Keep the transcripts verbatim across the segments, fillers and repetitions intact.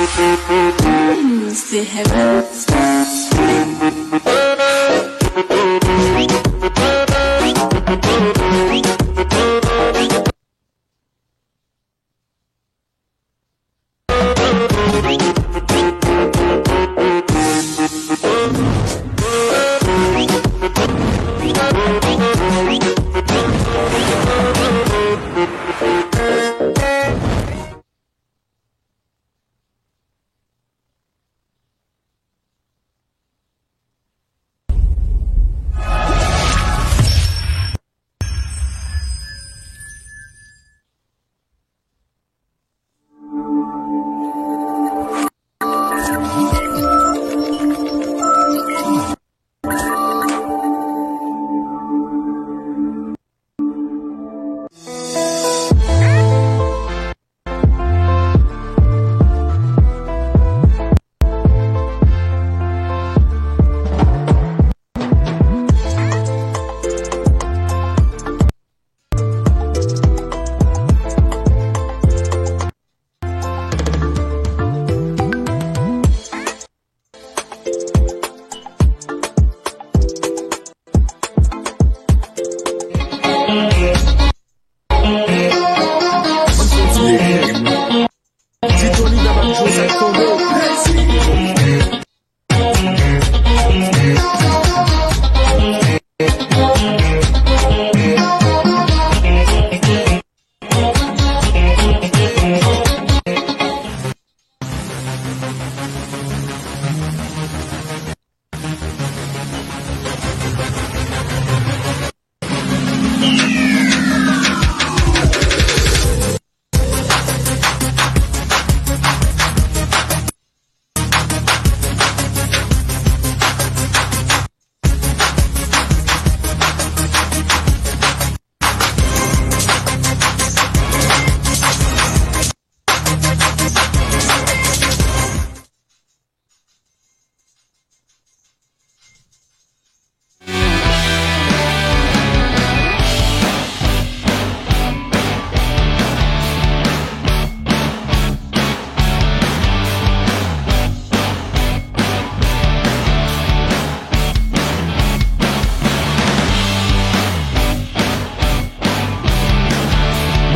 They have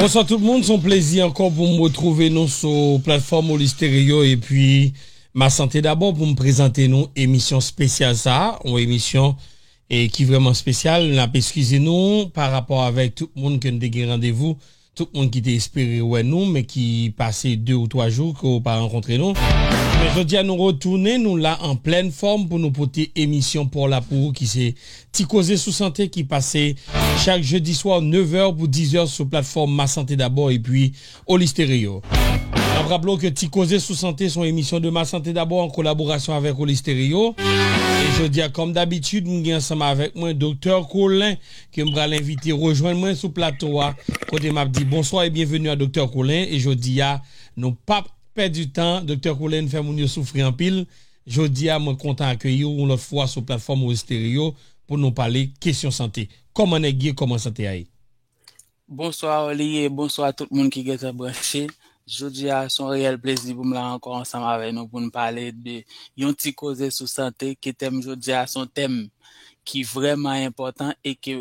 Bonswa tout moun, se yon plezi ankò pou m retwouve nou sou platfòm Oli Stereo epi Ma Sante Dabò pou m prezante nou emisyon espesyal sa a, yon emisyon, e, ki vrèman espesyal. N ap eskize nou pa rapò avèk tout moun ke n te gen randevou, tout moun ki te espere wè nou, men ki pase de ou twa jou ke w pa rankontre nou. Men jodi a nou retounen, nou la an plèn fòm pou nou pote emisyon pa w la pou ou ki se Ti Koze sou Sante ki pase chak jedi swa nèf è pou diz è sou platfòm Ma Sante Dabò epi Oli Stereo. N ap raple w ke Ti Koze sou Sante se yon emisyon de Ma Sante Dabò an kolaborasyon avèk Oli Stereo. E jodi a, kòm dabitid, m gen ansanm avèk mwen Doktè Colin, ke m pral envite rejwenn mwen sou plato a, kote m ap di bonswa e byenveni a Doktè Colin. E jodi a, nou p ap pèdi tan, Doktè Colin fè moun yo soufri anpil. Jodi a, mwen kontan akeyi w yon lòt fwa sou platfòm Oli Stereo pou nou pale kesyon sante. Kòman nèg ye? Kòman sante a ye? Bonswa Oli e bonswa tout moun ki gentan branche. Jodi a, se yon reyèl plezi pou m la ankò ansanm avèk nou pou n pale de yon ti koze sou sante, ke tèm jodi a se yon tèm ki vrèman enpòtan e ke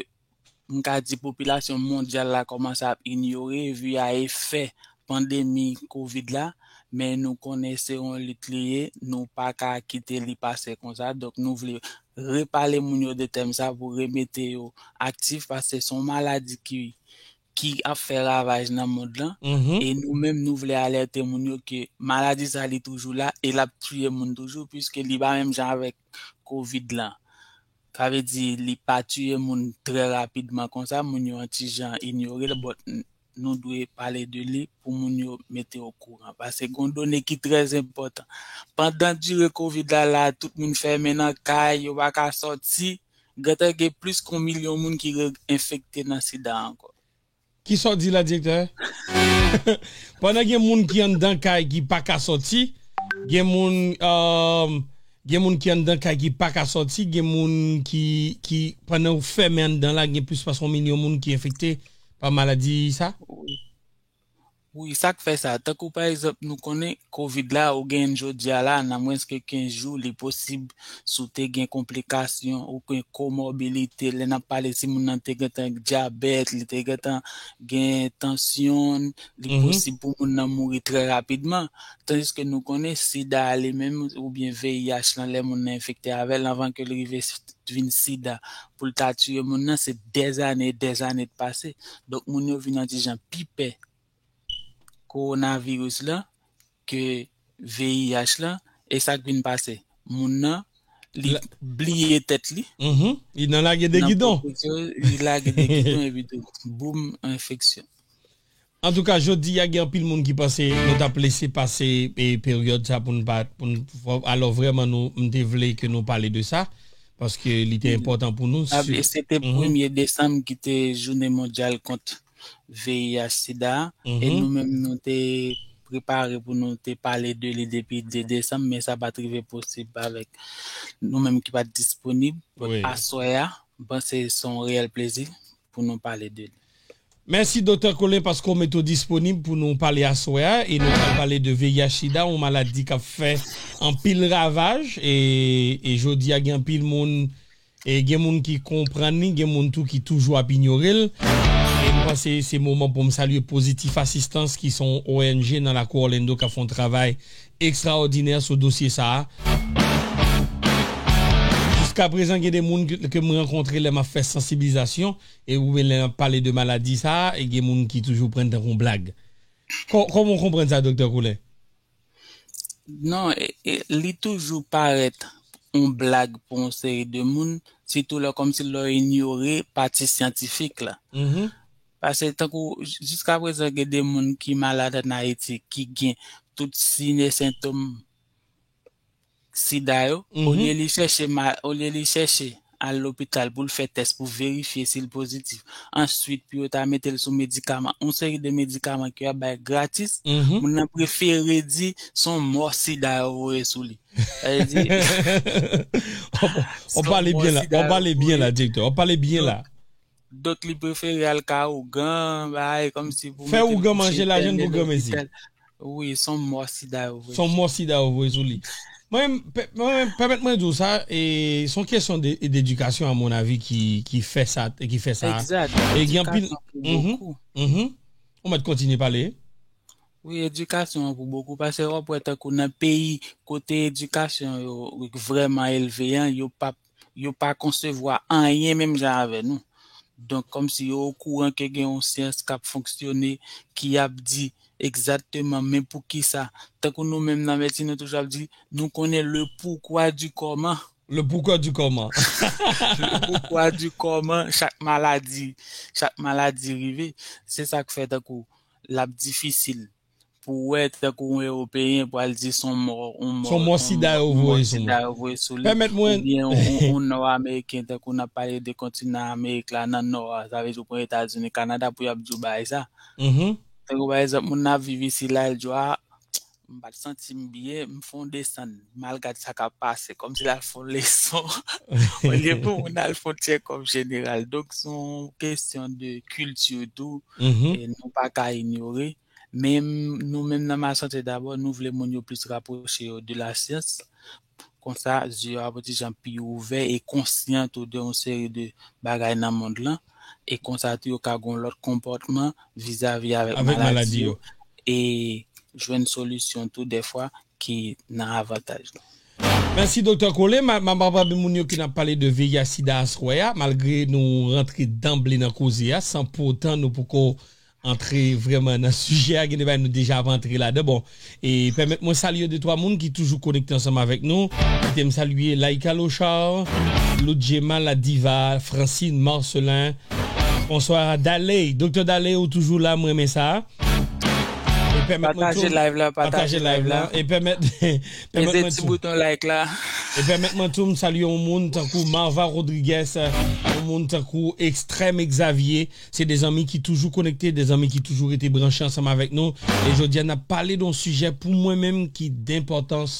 m ka di popilasyon mondyal la kòmanse ap inyore vi a efè pandemi kovid la, men nou konnen se yon lit li ye, nou pa ka kite li pase konsa, donk nou vle repale moun yo de tèm sa pou remete yo aktif, paske se yon maladi ki, ki ap fè ravaj nan mond lan, e nou menm nou vle alète moun yo ke maladi sa li toujou la e l ap tiye moun toujou, piske li pa menm jan avèk kovid lan. Sa vle di, li pa tiye moun trè rapidman konsa, moun yo yon ti jan inyore l, but n-, nou dwe pale de li pou moun yo mete okouran. Paske gen yon done ki trè enpòtan. Pandan dire kovid la, la, tout moun fèmen nan kay, yo pa ka sòti, gentan gen plis ke yon milyon moun ki re-, enfekte nan sida ankò. Kisa w di la, direktè? Pandan gen moun ki anndan kay ki pa ka sòti, gen moun, um, gen moun ki anndan kay ki pa ka sòti, gen moun ki, ki, pandan w fèmen anndan la, gen plis pase yon milyon moun ki enfekte pa maladi sa? Wi. Wi, sa k fè sa. Tankou pa egzanp, nou konnen kovid la, ou genyen l jodi a la, nan mwens ke kenz jou, li posib si w te gen konplikasyon ou gen komòbilite. Lè n ap pale, si moun nan te gentan dyabèt, li te gentan gen tansyon, li posib pou moun nan mouri trè rapidman. Tandiske nou konnen sida a li menm oubyen V I H lan, lè moun nan enfekte avè l, anvan ke l rive vin sida, pou l ta tiye moun nan, se dèzane, dèzane t pase. Donk, moun yo vin yon ti jan pi pè kowonaviris lan ke V I H lan, e sa k vin pase? Moun nan, li bliye tèt li. Mhm. Li nan lage de gidon. Li lage de gidon epi tou, boum, enfeksyon. Antouka, jodi a gen anpil moun ki panse nou t ap lese pase e peryòd sa pou n pa, pou n, alò vrèman nou, m te vle ke nou pale de sa, paske li te enpòtan pou nou. Se te premye desanm ki te jounen mondyal kont V I H sida a, e nou menm nou te prepare pou nou te pale de li depi de desanm, men sa pa t rive posib avèk nou menm ki pa t disponib. Aswè a, m panse se yon reyèl plezi pou nou pale de li. Mèsi Doktè Colin paske w mete w disponib pou nou pale aswè a, e nou pral pale de V I H sida, yon maladi k ap fè anpil ravaj, e, e jodi a gen anpil moun, e gen moun ki konprann li, gen moun tou ki toujou ap inyore l. E m panse se moman pou m salye Pozitif Asistans ki se yon O N G nan lakou Orlando k ap fè yon travay ekstraòdinè sou dosye sa a. Jiskaprezan gen de moun ke, ke m rankontre lè m ap fè sansibilizasyon, e oubyen lè m ap pale de maladi sa a, e gen moun ki toujou pran l tankou yon blag. Kò-, kòman w konprann sa, Doktè Colin? Non, e, e, li toujou parèt yon blag pou yon seri de moun, sitou lè kòmsi lè w inyore pati syantifik la. Mhm. Paske tankou j-, jiskaprezan gen de moun ki malad ann Ayiti, ki gen tout siy e sentòm sida yo, olye li chèche ma-, olye li chèche al lopital pou l fè tès pou verifye si l pozitif. Answit, pou yo ta mete l sou medikaman, yon seri de medikaman ke y ap bay gratis, moun nan prefere di se yon mò sida yo voye sou li. Sa vle di, w ap pale byen la, w ap pale byen la, direktè, w ap pale byen la. Donk, li prefere al ka ougan, bay, kòmsi pou fè ougan manje lajan pou granmesi. Wi, se yon mò sida yo voye. Se yon mò sida yo voye sou li. Mwen, pè-, mwen, pèmèt mwen di w sa, e se yon kesyon de, d'edikasyon, amonavi, ki, ki fè sa, ki fè sa. Egzat. E gen anpil. Edikasyon pou bokou. Mhm. Ou mèt kontinye pale. Wi, edikasyon an pou bokou, paske w ap wè tankou nan peyi kote edikasyon yo vrèman elve an, yo p ap, yo pa konsevwa anyen menm jan avè nou. Donk, kòmsi yo okouran ke gen yon syans k ap fonksyone, ki ap di egzakteman, men poukisa. Tankou nou menm nan medsin, nou toujou ap di, nou konnen le pourquoi du comment. Le pourquoi du comment. Le pourquoi du comment, chak maladi, chak maladi rive. Se sa k fè tankou l ap difisil pou w wè tankou yon Ewopeyen pral di se yon mò, yon mò, se yon mò sida yo voye sou li. Pèmèt mwen. Oubyen yon, yon, yon Nò Ameriken, tankou n ap pale de kontinan Amerik la, nan Nò a, sa vle di w pran Etazini, Kanada, pou y ap di w bagay sa. Mhm. Tankou pa egzanp, moun nan ap viv isi la, l di w, a, m pa t santi m byen, m fè yon desann, m al gad sa k ap pase, kòmsi l al fè yon leson, olye pou moun al fè yon tchekòp jeneral. Donk, se yon kesyon de kilti tou, e nou pa ka inyore. Men m-, nou menm nan Ma Santé D'abord, nou vle moun yo plis rapwoche yo de lasyans. Konsa, zye yo ap yon ti jan pi ouvè e konsyan tou de yon seri de bagay nan mond lan. E konsa tou, yo ka gen yon lòt konpòtman vizavi avèk maladi yo. E jwenn solisyon tou dèfwa ki nan avantaj nou. Mèsi, Doktè Colin. M a, m a, m a raple moun yo ke n ap pale de V I H sida aswè a, malgre nou rantre danble nan koze a, san poutan nou poko antre vrèman nan sijè a, gen de bagay nou deja ap antre ladan. Bon, e pèmèt mwen salye de twa moun ki toujou konekte ansanm avèk nou. Kite m salye Laïka Lochard, Loudjema, La Diva, Francine, Marcelin. Bonswa, Daley. Doktè Daley, ou toujou la, m renmen sa. E pèmèt mwen tou, pataje live la, pataje live la. E pèmèt, pèmèt mwen tou, peze ti bouton like la. E pèmèt mwen tou, m salye yon moun tankou Marva Rodriguez, yon moun tankou Extrême Xavier. Se de zanmi ki toujou konekte, de zanmi ki toujou rete branche ansanm avèk nou. E jodi a, n ap pale de yon sijè pou mwen menm ki denpòtans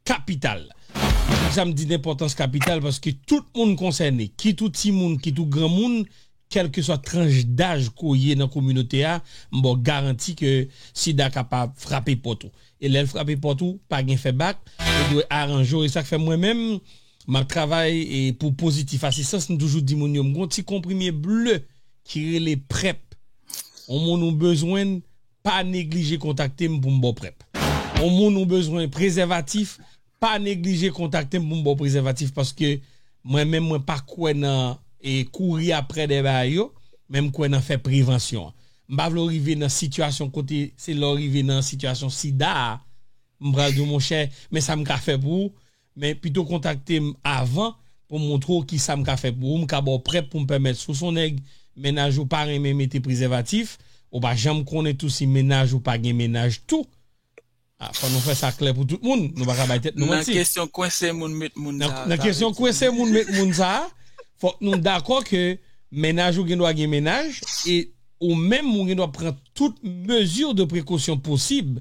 kapital. Poukisa m di denpòtans kapital? Paske tout moun konsène, kit ou timoun, kit ou granmoun, kèlkeswa tranch daj ke w ye nan kominote a, m ba w garanti ke sida kapab frape pòt ou. E lè l frape pòt ou, pa gen fè bak, ou dwe aranje w. E sa k fè mwen menm, m ap travay e pou Pozitif Asistans, m toujou di moun yo, m gon ti konprime ble ki rele prèp. On moun ou bezwen, pa neglije kontakte m pou m ba w prèp. On moun ou bezwen prezèvatif, pa neglije kontakte m pou m ba w prezèvatif, paske mwen menm mwen pa kwè nan e kouri aprè de bagay yo, men m kwè nan fè prevansyon. M pa vle w rive nan sitiyasyon kote se lè w rive nan sitiyasyon sida a, m pral di w, monchè, men sa m ka fè pou ou, men pito kontakte m avan pou m montre w kisa m ka fè pou ou. M ka ba w prèp pou m pèmèt si w se yon nèg, mennaj ou pa renmen mete prezèvatif, ou pa janm konnen tou si mennaj ou pa gen mennaj tou. Ah, fò nou fè sa klè pou tout moun. Nou pa ka bay tèt nou manti. Nan kesyon kwense moun met moun sa a, nan kesyon kwense moun met moun sa a, fòk nou dakò ke mennaj ou gen dwa gen mennaj e ou menm ou gen dwa pran tout mezi de prekosyon posib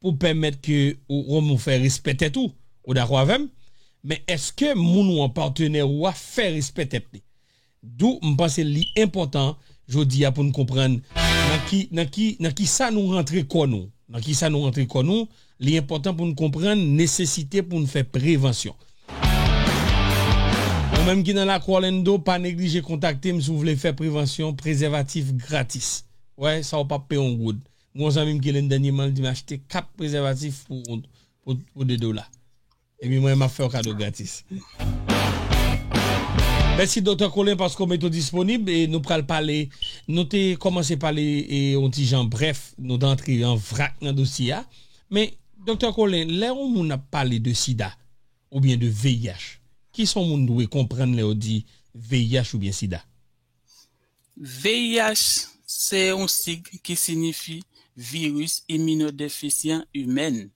pou pèmèt ke ou, ou, ou fè respè tèt ou. Ou dakò avè m? Men èske moun ou an, patnè ou a, fè respè tèt li? Dou m panse li enpòtan jodi a pou n konprann nan ki, nan ki, nan ki sa nou rantre kò nou. Nan ki sa nou rantre kò nou, li enpòtan pou n konprann nesesite pou n fè prevansyon. Ou menm ki nan lakou Orlando, pa neglije kontakte m si w vle fè prevansyon, prezèvatif gratis. Wè, sa w p ap peye yon goud. Gon zanmi m ki rele m dènyèman, li di m achte kat prezèvatif pou, pou, pou de dola. Epi mwen, m ap fè w kado gratis. Mèsi, Doktè Colin, paske w mete w disponib e nou pral pale, nou te kòmanse pale e yon ti jan brèf, nou te antre an vrak nan dosye a. Men, Doktè Colin, lè yon moun ap pale de sida oubyen de V I H, kisa yon moun dwe konprann lè yo di V I H oubyen sida? V I H se yon sig ki siyifi viris iminodefisyan imèn.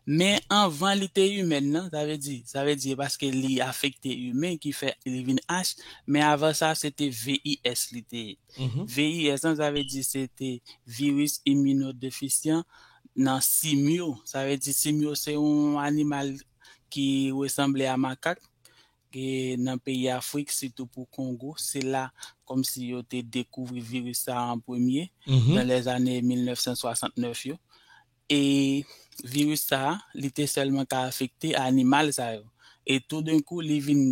Men anvan li te imèn nan, sa vle di, sa vle di paske li afekte imen ki fè li vin H, men avan sa se te V I S li te ye. V I S lan, sa vle di se te viris iminodefisyan nan simyo. Sa vle di simyo se yon animal ki resanble a makak. E nan peyi Afrik, sitou pou Kongo, se la kòmsi yo te dekouvri viris sa a an premye, nan lèzane mil nèf san swasantnèf yo. E viris sa a, li te sèlman ka afekte animal sa yo. E toudenkou, li vin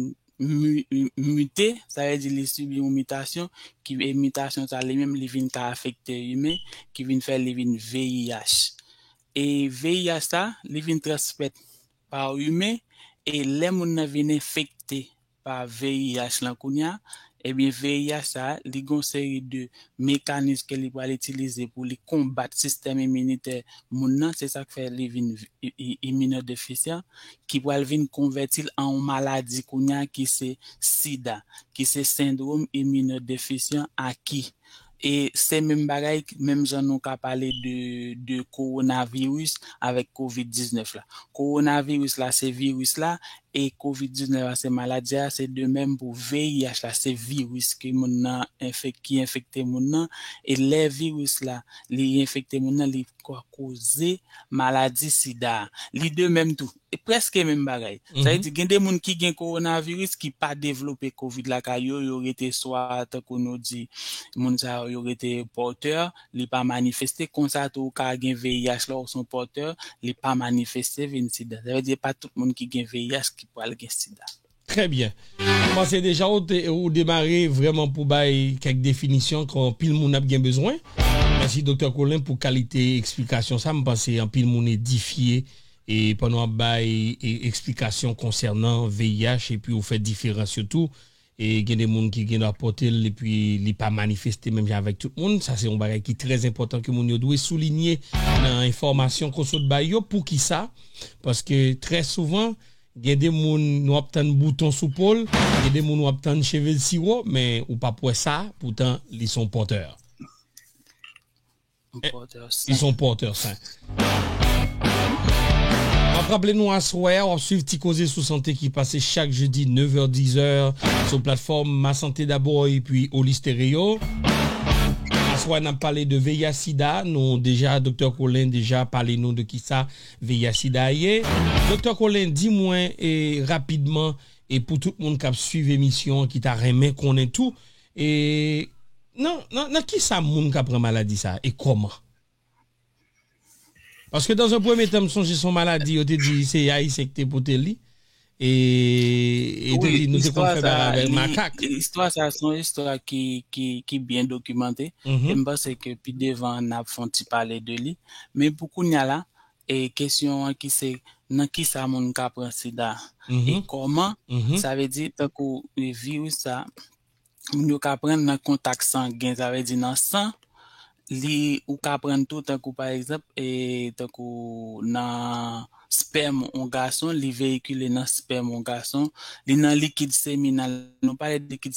mi-, mite, sa vle di li sibi yon mitasyon, ki, e mitasyon sa li menm, li vin ka afekte imen, ki vin fè li vin V I H. E V I H sa, li vin transmèt pa imen, e lè moun nan vin enfekte pa V I H lan kounye a, ebyen V I H sa, li gon seri de mekanis ke li pral itilize pou li konbat sistèm iminitè moun nan, se sa k fè li vin i-, i-, iminodefisyan, ki pral vin konvèti l an yon maladi kounye a ki se sida, ki se sendwòm iminodefisyan aki. E se menm bagay, menm jan nou ka pale de, de kowonaviris avèk kovid diznèf la. Kowonaviris la, se viris la, e kovid diznèf la, se maladi a, se de menm pou V I H la, se viris ke moun nan enfek-, ki enfekte moun nan, e lè viris la, li enfekte moun nan, li ka koze maladi sida a. Li de menm tou. E prèske menm bagay. Sa vle di, gen de moun ki gen kowonaviris ki pa devlope kovid lakay yo, yo rete swa, tankou nou di, moun sa yo, yo rete pòtè, li pa manifeste. Konsa tou, ou ka gen V I H la, ou se yon pòtè, li pa manifeste, vin sida. Sa vle di, e pa tout moun ki gen V I H ki pral gen sida. Trè byen. M panse deja ou te, ou demare vrèman pou bay kèk definisyon ke anpil moun ap gen bezwen. Mèsi, Doktè Colin, pou kalite eksplikasyon sa. M panse anpil moun edifye e pandan w ap bay e, eksplikasyon konsènan V I H epi ou fè diferans yo tou. E gen de moun ki gen dwa pote l epi li pa manifeste menm jan avèk tout moun. Sa se yon bagay ki trè enpòtan ke moun yo dwe soulinye nan enfòmasyon ke w sot bay yo. Poukisa? Paske trè souvan, gen de moun nou ap tann bouton sou po l, gen de moun w ap tann cheve l siwo, men ou p ap wè sa, poutan li se yon pòtè. Yon pòtè sen. Li se yon pòtè sen. M ap raple nou aswè a, w ap swiv Ti Koze sou Sante ki pase chak jedi nèf è, diz è sou platfòm Ma Santé D'abord epi Oli Stereo. Aswè a, n ap pale de V I H sida. Nou deja, Doktè Colin deja pale nou de kisa V I H sida ye. Doktè Colin, di mwen, e, rapidman, e pou tout moun k ap swiv emisyon an, ki ta renmen konnen tou, e, Nan, nan, nan ki sa moun ka pran maladi sa e kòman? Paske dans un premier temps, m sonje se yon maladi, yo te di se Ayisyen ki te pote li. E, e te Wi, di nou te konn istwa fè sa, bagay avèk li, makak. Istwa sa se yon istwa ki, ki, ki byen dokimante. Mhm. E m panse ke pi devan n ap fè yon ti pale de li. Men pou kounye a la, e kesyon an ki se nan ki sa moun ka pran sida e Mhm. kòman, Mhm. sa vle di tankou e viris sa, moun yo ka pran nan kontak sangen, sa vle di nan san, li ou ka pran tou tankou pa egzanp, e tankou nan spèm yon gason, li veyikile nan spèm yon gason, li nan likid seminal, nou pale de likid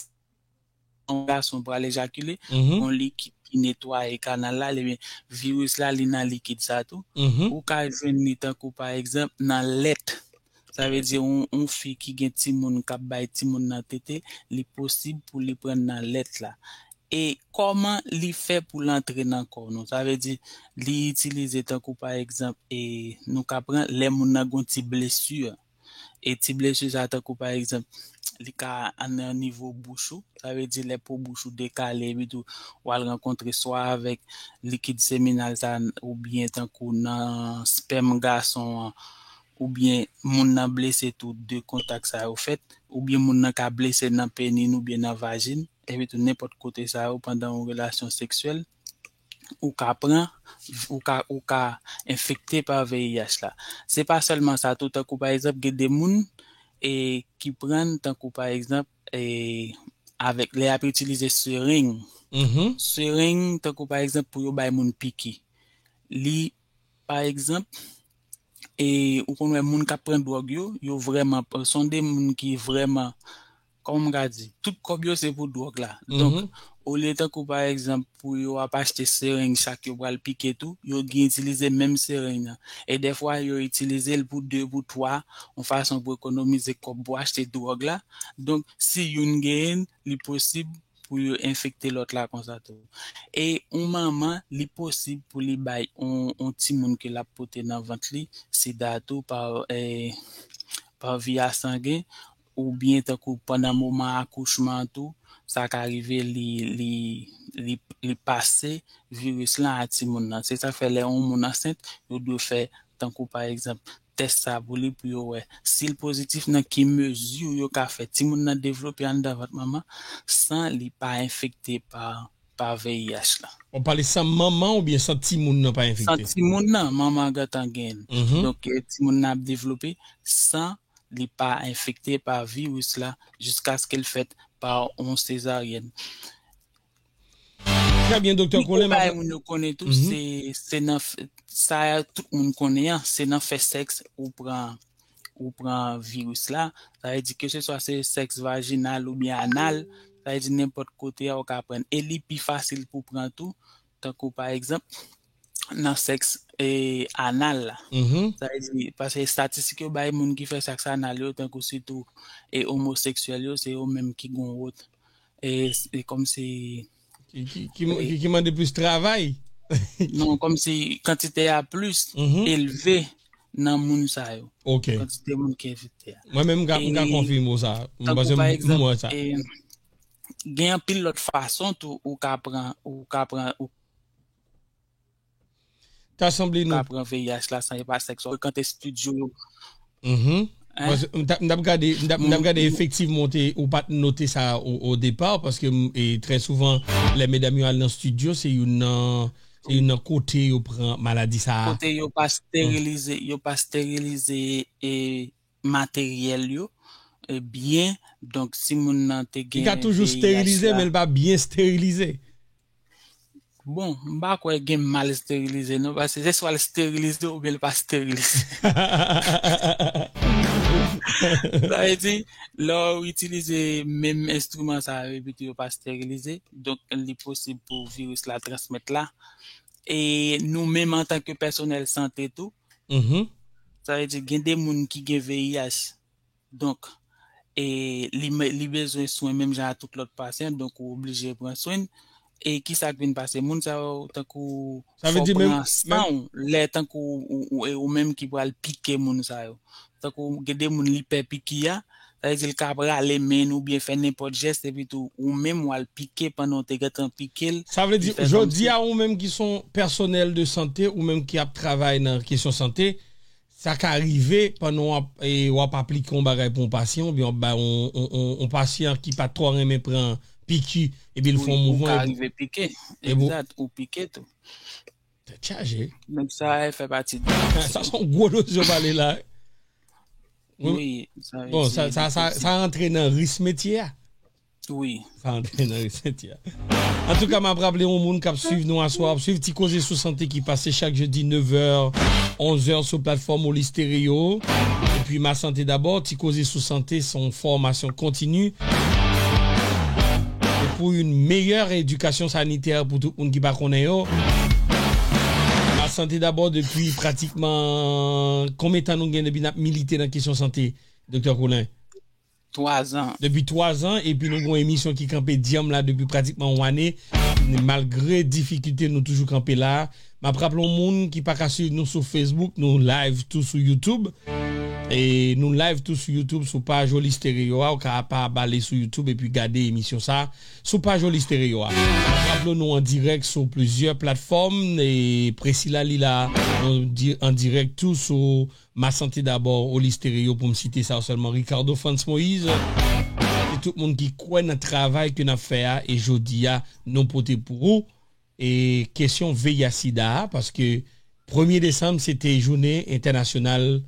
yon gason pral ejakile, Mhm. yon likid ki netwaye kanal la, ebyen, viris la, li nan likid sa tou. Mhm. Ou ka jwenn li tankou, pa egzanp, nan lèt. Sa vle di, yon, yon fi ki gen timoun, k ap bay timoun nan tete, li posib pou li pran nan lèt la. E kòman li fè pou l antre nan kò nou? Sa vle di, li itilize tankou, pa egzanp, e nou ka pran lè moun nan gon ti blesi. E ti blesi sa, tankou pa egzanp, li ka nan nivo bouch ou, sa vle di lè po bouch ou dekale, epi tou w al rankontre swa avèk likid seminal sa, oubyen tankou nan spèm gason an, oubyen moun nan blese tou de kontak sa yo fèt, oubyen moun nan ka blese nan penin oubyen nan vajin, epi tou nenpòt kote sa yo pandan yon relasyon seksyèl, ou ka pran, ou ka, ou ka enfekte pa V I H la. Se pa sèlman sa tou, tankou pa egzanp, gen de moun e, ki pran, tankou pa egzanp, e, avèk lè y ap itilize sereng. Mhm. Sereng, tankou pa egzanp, pou yo bay moun piki. Li, pa egzanp, e, ou konn wè moun k ap pran dwòg yo, yo vrèman, se yon de moun ki vrèman, kòman m ka di, tout kòb yo se pou dwòg la. Donk, Mhm. olye tankou pa egzanp, pou yo ap achte sereng chak yo pral pike tou, yo gen itilize menm sereng nan. E dèfwa, yo itilize l pou de, pou twa, yon fason pou ekonomize kòb pou achte dwòg la. Donk, si youn genyen l, li posib pou yo enfekte lòt la konsa tou. E yon manman, li posib pou li bay yon, yon timoun ke l ap pote nan vant li, sida tou pa, e, pa via sangen, oubyen tankou pandan moman akouchman an tou, sa ka rive li, li, li, li pase viris lan a timoun nan. Se sa k fè lè yon moun ansent, yo dwe fè tankou pa egzanp tès sa pou li pou yo wè si l pozitif, nan ki mezi yo ka fè timoun nan devlope anndan vant manman san li pa enfekte pa, pa V I H la. Ou pale san manman oubyen san timoun nan pa enfekte? San timoun nan, manman an gentan genyen l. Mhm. Donk, eh, timoun nan ap devlope san li pa enfekte pa viris la jiskaske l fèt pa yon sezaryèn. Trè byen, Doktè Colin. Pi gwo bagay moun yo konnen tou, mhm, se, se nan f-, sa tout moun konnen an, se nan fè sèks ou pran, ou pran viris la. Sa vle di ke se swa se sèks vajinal oubyen anal, sa vle di nenpòt kote a ou ka pran. E li pi fasil pou pran tou, tankou pa egzanp, nan sèks, e, anal la. Mhm. Sa vle di, paske estatistik yo bay moun ki fè sèks anal yo, tankou sitou, e, omoseksyèl yo, se yo menm ki gon wòt, e, e kòmsi ki, ki, ki, ki, ki mande plis travay. Non, kòmsi kantite a plis, mhm, elve nan moun sa yo. Ok. Kantite moun ki enfekte a. Mwen menm, m ka, m ka konfime w sa. M panse m, m wè sa. E, gen anpil lòt fason tou ou ka pran, ou ka pran, ou Ta sanble ka nou pran V I H la san e pa sèks, ou frekante estidyo yo. Mhm. Hein? Paske m t ap, m t ap gade, m t ap, m t ap gade, mm, efektivman, ou te, ou pa t note sa o, o depa, paske m, e, trè souvan, lè medam yo al nan estidyo, se youn nan, se youn nan kote yo pran maladi sa a. Kote yo pa sterilize, yo pa sterilize, e, materyèl yo, e, byen. Donk, si moun nan te gen V I H la. Li ka toujou sterilize, men l pa byen sterilize. Bon, m pa kwè gen mal sterilize, non, paske se swa l sterilize oubyen l pa sterilize. Sa vle di, lè w itilize menm enstriman sa yo, epi tou yo pa sterilize, donk, li posib pou viris la transmèt la. E nou menm, antanke pèsonèl sante tou, mhm, sa vle di, gen de moun ki gen V I H. Donk, e li, me-, li bezwen swen menm jan a tout lòt pasyan, donk ou oblije pran swen l. E kisa k vin pase? Moun sa yo, tankou, fò w pran san w, lè tankou ou, ou, ou, ou menm ki pral pike moun sa yo. Tankou gen de moun li pè piki a, sa vle di l ka rale men n oubyen fè nenpòt jès, epi tou, ou menm w al pike pandan w te gentan pike l. Sa vle di, jodi a, ou menm ki se yon pèsonèl de sante, ou menm ki ap travay nan kesyon sante, sa ka rive pandan w ap, e, w ap aplike yon bagay pou yon pasyan, oubyen w ap bay yon, yon, yon, yon pasyan ki pa twò renmen pran piki, epi l fè yon mouvman, ou ka rive pike. Egzat, ou pike tou. Tèt chaje. Donk sa fè pati de... Sa se yon gwo dosye w pale la. Wi, sa, bon, sa, sa, sa, sa rantre nan risk metye a. Wi. Sa rantre nan risk metye a. Antouka, m ap raple yon moun k ap swiv nou aswè, ap swiv Ti Koze sou Sante ki pase chak jedi, nèf è, onz è sou platfòm Oli Stereo. Epi Ma Sante Dabò, Ti Koze sou Sante, se yon fòmasyon kontini. E pou yon meyè edikasyon sanitè pou tout moun ki pa konnen yo. Ma Sante Dabò, depi pratikman, konbyen tan nou gen depi n ap milite nan kesyon sante, Doktè Colin? Twa zan. Depi twa zan, epi nou gen yon emisyon ki kanpe dyanm la depi pratikman yon ane. Malgre difikilte, nou toujou kanpe la. M ap raple yon moun ki pa ka swiv nou sou Facebook, nou live tou sou YouTube. E nou live tou sou YouTube, sou paj Oli Stereo a, ou ka pa bale sou YouTube epi gade emisyon sa sou paj Oli Stereo a. M ap raple nou an dirèk sou plizyè platfòm, e Priscilla li la, nou di-, an dirèk tou sou Ma Sante Dabò, Oli Stereo, pou m site sa yo sèlman, Ricardo Frantz Moïse, e tout moun ki kwè nan travay ke n ap fè a, e jodi a, nou pote pou ou, e kesyon V I H sida a, paske premye desanm, se te jounen entènasyonal,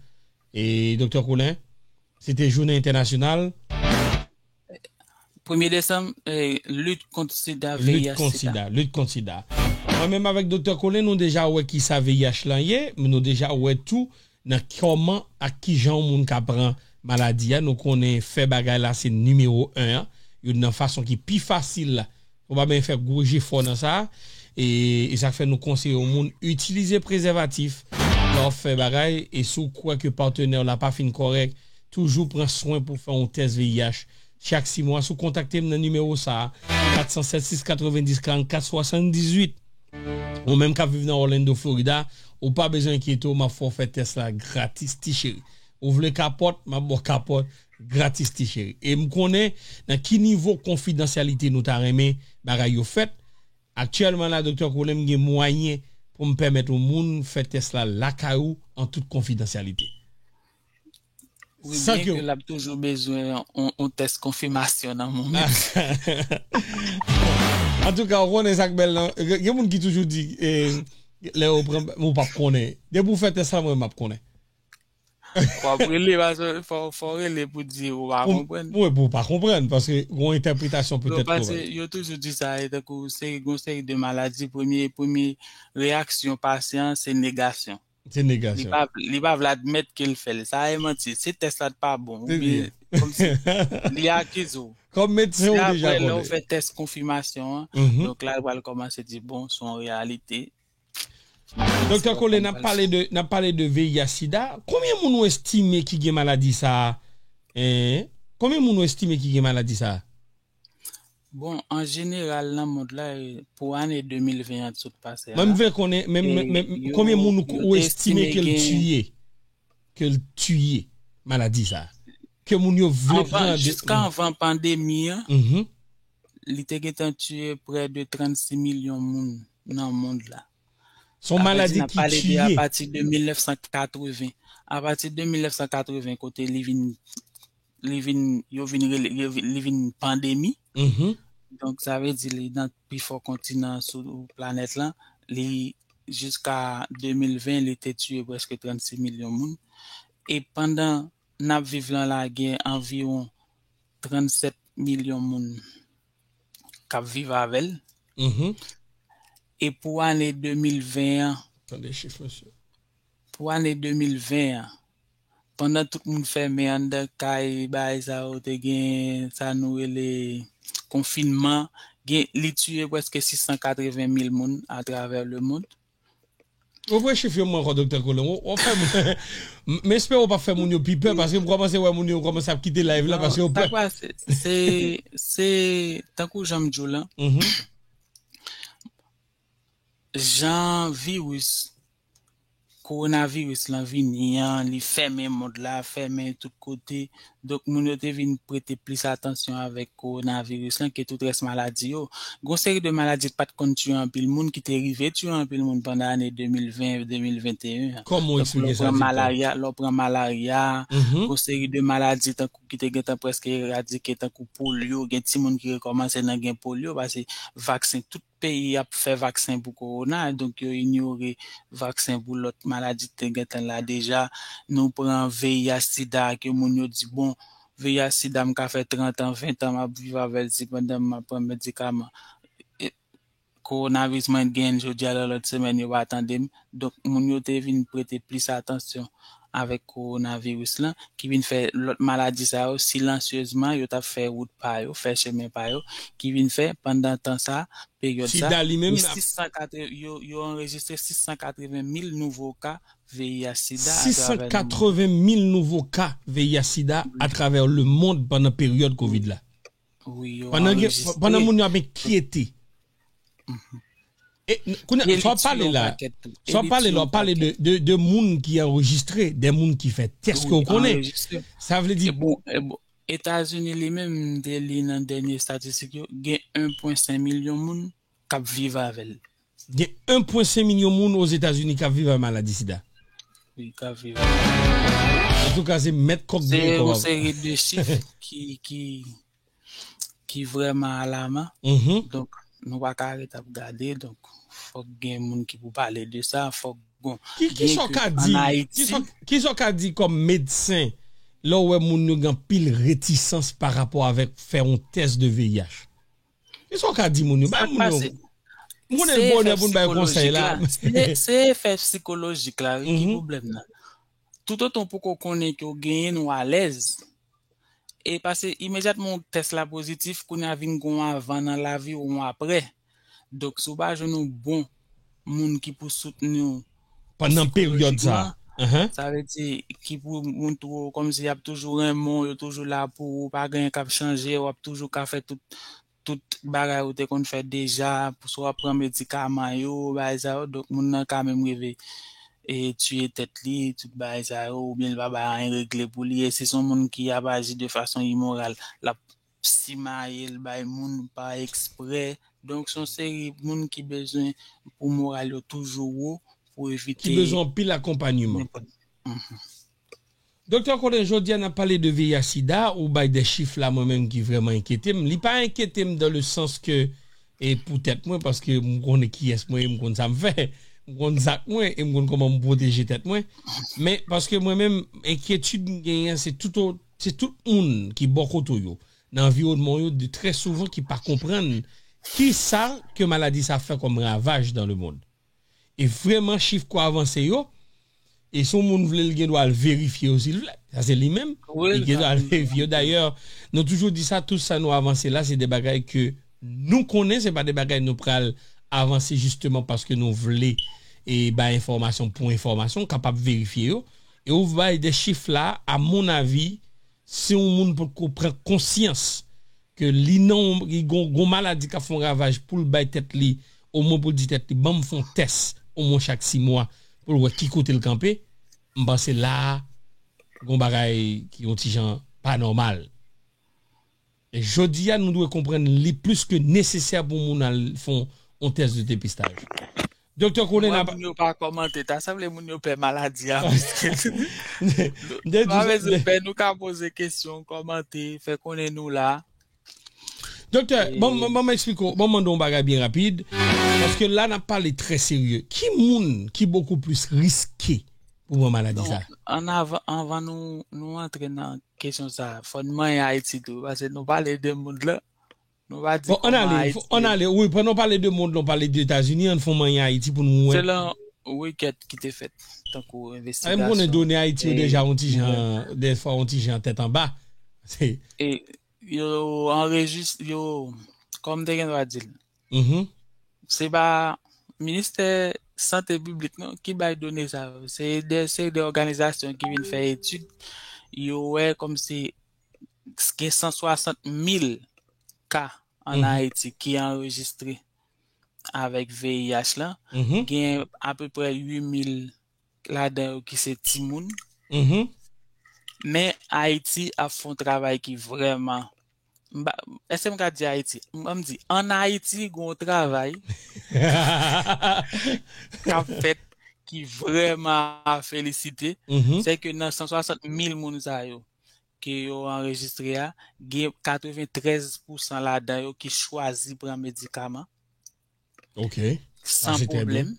e Doktè Colin, se te jounen entènasyonal. Premye desanm, eh, lit kont sida, lit kont V I H sida. Sida, lit kont sida. Mwen menm avèk Doktè Colin, nou deja wè kisa V I H lan ye, men nou deja wè tou nan kòman ak kijan yon moun ka pran maladi a. Nou konnen fè bagay la se nimewo en an, youn nan fason ki pi fasil la. Ou pa bezwen fè gwo jefò nan sa. E, e sa k fè nou konseye yon moun itilize prezèvatif lè w ap fè bagay, e si w kwè ke patnè w la pa fin kòrèk, toujou pran swen pou fè yon tès V I H chak sis mwa. Si w kontakte m nan nimewo sa a, kat san sèt sis katrevenndis karannkat swasanndizuit. Ou menm k ap viv nan Orlando, Florida, ou pa bezwen enkyete w, m ap fè w fè tès la gratis, ti cheri. Ou vle kapòt, m ap ba w kapòt gratis, ti cheri. E m konnen nan ki nivo konfidansyalite nou ta renmen bagay yo fèt. Aktyèlman la, Doktè Colin, m gen mwayen pou m pèmèt yon moun fè tès la lakay ou an tout konfidansyalite. Wi, byen ke l ap toujou bezwen yon, yon tès konfimasyon nan moman. Antouka, ou konnen sa k bèl lan. Gen, gen moun ki toujou di, eh, lè yo pran, ou p ap konnen. Depi w fè tès la, mwen, m ap konnen. Fò w rele, paske fò, fò w rele pou di ou pa konprann. Wi, pou w pa konprann, paske gen yon entèpretasyon petèt kòrèk. Yo toujou di sa, e tankou se yon seri de maladi, premye, premye reyaksyon pasyan an, se negasyon. Se negasyon. Li pa, li pa vle admèt ke l fè l. Sa e manti. Se tès la t pa bon. Oubyen, kòmsi, li akize w. Kòm medsen, ou deja konnen. Se apre lè w fè tès konfimasyon an, donk la, l pral kòmanse di, bon, se yon reyalite. Doktè Colin, n ap pale de, n ap pale de V I H sida. Konbyen moun ou estime ki gen maladi sa a? Hein? Konbyen moun ou estime ki gen maladi sa a? Bon, an jeneral, nan mond la, e, pou ane de mil ven an sot pase a, mwen, m vle konnen, men, e, men, men, yo, konbyen moun ou, yo ou te estime estime ke l gen tiye, ke l tiye maladi sa a? Ke moun yo vle pran de... Jiska anvan pandemi an, li te gentan tiye prè de trannsis milyon moun nan mond la. Se yon maladi ki tiye. Apati de mil nèf san katreven. Apati de mil nèf san katreven, kote li vin, li vin, yo vin rele, yo vin, li vin pandemi. Donk, sa vle di li nan pi fò kontinan sou planèt lan. Li, jiska de mil ven, li te tiye prèske trannsis milyon moun. E pandan n ap viv lan la, gen anviwon trannsèt milyon moun k ap viv avè l. E pou ane de mil ven an, tande chif, mesye. Pou ane de mil ven an, pandan tout moun fèmen anndan kay, bagay sa yo, te gen sa nou rele konfinman, gen, li tiye prèske sis san katreven mil moun atravè lemond. Ou voye chif yo mwen ankò, Doktè Colin. W, w ap fè moun, m, m espere w p ap fè moun yo pi pè, paske m kòmanse wè moun yo kòmanse ap kite live la, paske yo pè. Non, sa k pase, se, se, tankou jan m di w lan, mhm, jan viris kowonaviris lan vini an, li fèmen mond la, fèmen tout kote. Donk, moun yo te vin prete plis atansyon avèk kowonaviris lan ke tout rès maladi yo. Gon seri de maladi ki pa t konn tiye anpil moun, ki te rive tiye anpil moun pandan ane de mil ven, de mil venteyen an. Kòman w Donk, lè eksplike w sa, pran doktè? Malarya, lè w pran malarya, Mhm. gon seri de maladi tankou ki te gentan prèske eradike, tankou polyo, gen timoun ki rekòmanse nan gen polyo, paske vaksen, tout peyi ap fè vaksen pou kowona, donk yo inyore vaksen pou lòt maladi ki te gentan la deja. Nou pran V I H sida, ke moun yo di, bon, V I H sida, m ka fè trant an, ven an, m ap viv avè l, sepandan m ap pran medikaman. E, kowonaviris mwen genyen jodi a, lè lòt semèn, yo pa tande m. Donk, moun yo te vin prete plis atansyon avèk kowonaviris lan, ki vin fè lòt maladi sa yo, silansyezman, yo t ap fè wout pa yo, fè chemen pa yo, ki vin fè, pandan tan sa, peryòd sa, Sida li menm gen ap sis san katreven, yo, yo anrejistre sis san katreven mil nouvo ka V I H sida atravè lemonn. Sis san katreven mil nouvo ka V I H sida atravè lemonn pandan peryòd Kovid la. Wi, yo Pandan gen, anrejistre. pandan moun yo ap enkyete. Mhm. E, n- kounye, E sa w ap pale la, sa w ap pale la, w ap pale de, de, de moun ki anrejistre, de moun ki fè tès ke w konnen. Sa vle di, E bon, e bon, Etazini li menm, m te li nan dènye estatistik yo, gen en pwen senk milyon moun k ap viv avè l. Gen en pwen senk milyon moun Ozetazini k ap viv ak maladi sida. Wi, k ap viv avè l. Antouka, se mèt kòk Se gen yon kòb. seri de chif ki, ki, ki vrèman alaman. Mhm. Donk, nou pa ka ret ap gade. Donk, fòk gen moun ki pou pale de sa. Fòk, bon, Ki, ki byen sa w ke ka ann di, Ayiti, ki sa, ki sa w ka di kòm medsen lè w wè moun yo gen anpil retisans pa rapò avèk fè yon tès de V I H? Ki sa w ka di moun yo? Bay Sa k moun yo. pase? M konnen Se l bonè efè pou n bay konsèy sikolojik la. la. Se, se efè sikolojik la, wi, ki Mhm. pwoblèm nan. Toutotan w poko konnen ke w genyen l, w alèz. E paske imedyatman w tès la pozitif, kounye a vin gon avan nan lavi w, yon aprè. Donk, si w pa jwenn yon bon moun ki pou soutni w Pandan peryòd sa. sikolojikman, Ahan. sa vle di ki pou montre w kòmsi y ap toujou renmen w, yo toujou la pou ou, pa gen anyen k ap chanje, w ap toujou ka fè tout, tout bagay ou te konn fè deja, pou swa w ap pran medikaman yo, bagay sa yo, donk moun nan ka menm rive e tiye tèt li, tout bagay sa yo, oubyen li pa bay anyen regle pou li, e si se yon moun ki ap aji de fason imoral, l ap simaye l bay moun pa eksprè. Donk, se yon seri moun ki bezwen pou moral yo toujou wo, pou Ki evite bezwen anpil akonpayman. nenpòt. Mhm. Doktè, konnen jodi a n ap pale de V I H sida, ou bay de chif la mwen menm ki vrèman enkyete m. Li pa enkyete m dans le sens que, e pou tèt mwen, paske m konnen kiyès mwen ye, m konn sa m fè, m konn zak mwen, e m konn kòman m pwoteje tèt mwen. Men paske mwen menm, enkyetid m genyen, se tout, o- se tout moun ki bò kote w yo, nan anviwònman w yo, de, trè souvan ki pa konprann kisa ke maladi sa fè kòm ravaj dans le monde. E vrèman, chif k ap avanse yo, e si yon moun vle, l gen dwa al verifye yo si l vle. Sa se li menm. Wi, Li gen dwa al verifye yo. Dayè, nou toujou di sa, tout sa nou avanse la, se de bagay ke nou konnen, se pa de bagay nou pral avanse jisteman paske nou vle e bay enfòmasyon pou enfòmasyon, kapab verifye yo. E ou bay de chif la, a mon avi, si yon moun potko pran konsyans ke li nan yon, li gon, gon maladi k ap fè yon ravaj pou l bay tèt li, omwen pou l di tèt li, "Ban m fè yon tès, omwen chak sis mwa, pou l wè ki kote l kanpe," m panse la a, gon bagay ki yon ti jan pa nòmal. E jodi a, nou dwe konprann li plis ke nesesè pou moun al fè yon, yon tès de depistaj. Doktè Konnen Mwen, ap moun yo pa kòmante, ta sanble moun yo pè maladi a, piske M te nou pa di bezwen pè, nou ka poze kesyon, kòmante, fè konnen nou la. Doktè, E ban m, ban m eksplike w, ban m mande w yon bagay byen rapid, paske la n ap pale trè serye. Ki moun ki bokou plis riske pou pran maladi sa? Non, an avan, anvan nou, nou antre nan kesyon sa, fò n manyen Ayiti tou, paske nou pale de mond lan, nou pa di Bon, ann kòman ale, Ayiti ann ye. ale, wi, pandan w pale de mond lan, w pale de Etazini, ann fè w manyen Ayiti pou nou wè. Selon rekèt ki te fèt, tankou Ay, m konnen envestigasyon, done Ayiti yo e, deja yon ti jan, dèfwa yon ti jan tèt anba. Se E yo anrejis-, yo, kòm m te gen dwa di l, Mhm. se pa ministè sante piblik non ki bay done sa yo. Se de, se de òganizasyon ki vin fè etid. Yo wè kòmsi gen san swasant mil ka an Mhm. Ayiti ki anrejistre. avèk V I H lan, mhm, gen apeprè uit mil ladan yo ki se timoun. Mhm. Men Ayiti ap fè yon travay ki vrèman, m pa, èske m ka di Ayiti? M, m di, ann Ayiti, gen yon travay k ap fèt ki vrèman a felisite. Mhm. Se ke nan san swasant mil moun sa yo ke yo anrejistre a, gen katreventrèz pousan ladan yo ki chwazi pran medikaman. Ok. San pwoblèm.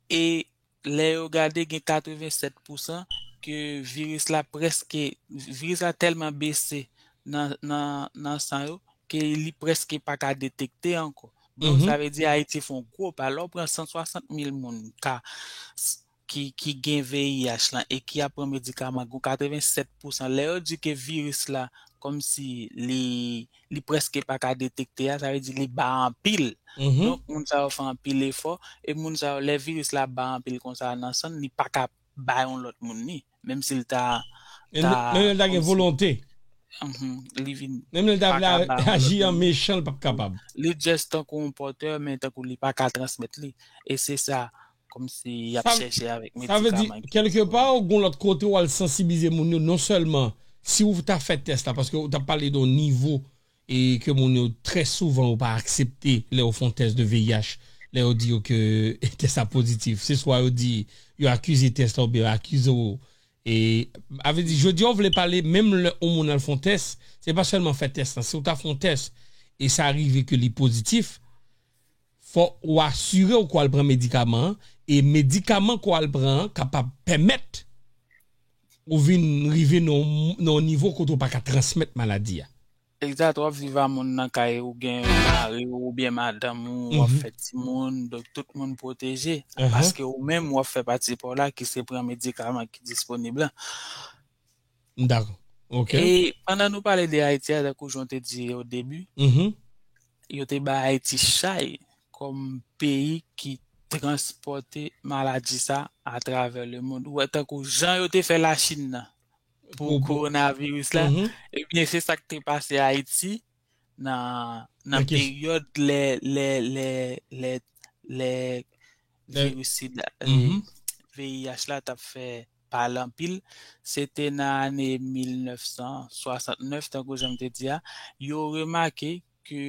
E lè yo gade, gen katrevensèt pousan ke viris la prèske, viris la tèlman bese nan, nan, nan san yo, ke li prèske pa ka detekte ankò. Donk, mhm, sa vle di Ayiti fè yon gwo pa. Lè w pran san swasant mil moun ka, ki, ki gen V I H lan e ki ap pran medikaman, gen katrevensèt pousan. Lè yo di ke viris la, kòmsi li, li prèske pa ka detekte a, sa vle di li ba anpil. Mhm. Donk, moun sa yo fè anpil efò, e moun sa yo, lè viris la ba anpil konsa nan san, li pa ka bay yon lòt moun li, menm si l ta, menm ta, menm lè l ta gen kòmsi volonte. Mhm, li vin, menm lè l ta pa vle ka a-, bay yon aji lòt an moun. Mechan, l p ap kapab. Li just tankou yon pòtè, men tankou li pa ka transmèt li. E se sa, kòmsi y ap sa, chèche avèk medikaman. Sa vle di, kèlkepa, ou gon lòt kote, ou al sansibilize moun yo, non sèlman si ou ta fè tès la, paske ou t ap pale de yon nivo e ke moun yo trè souvan yo pa aksepte lè yo fè yon tès de V I H, lè yo di yo ke tès la pozitif. Se swa yo di, yo akize tès la oubyen yo akize w. E, a vle di, jodi a, ou vle pale, menm lè yon moun al fè yon tès, se pa sèlman fè tès la. Si ou ta fè yon tès e sa rive ke li pozitif, fò ou asire w ke w al pran medikaman an, e medikaman ke w al pran an kapab pèmèt ou vin rive nan yon, nan yon nivo kote w pa ka transmèt maladi a. Egzat, w ap viv a moun nan kay ou, gen mari w oubyen madanm ou, w ap, mhm, fè timoun, donk tout moun pwoteje, ahan, paske ou menm w ap fè pati pa w la ki se pran medikaman ki disponib la. Dakò. Ok. E pandan nou pale de Ayiti a, tankou jan w te di o debi, mhm, yo te bay Ayiti chay kòm peyi ki transpòte maladi sa atravè lemond. Ou wè, tankou jan yo te fè Lachin nan, pou, pou kowonaviris la, mhm, ebyen, se sa k te pase Ayiti nan, nan, ok, peryòd lè, lè, lè, lè, lè, lè viris sida, eh, mhm, V I H la t ap fè pale anpil. Se te nan ane mil nèf san swasantnèf, tankou jan m te di a, yo remake ke,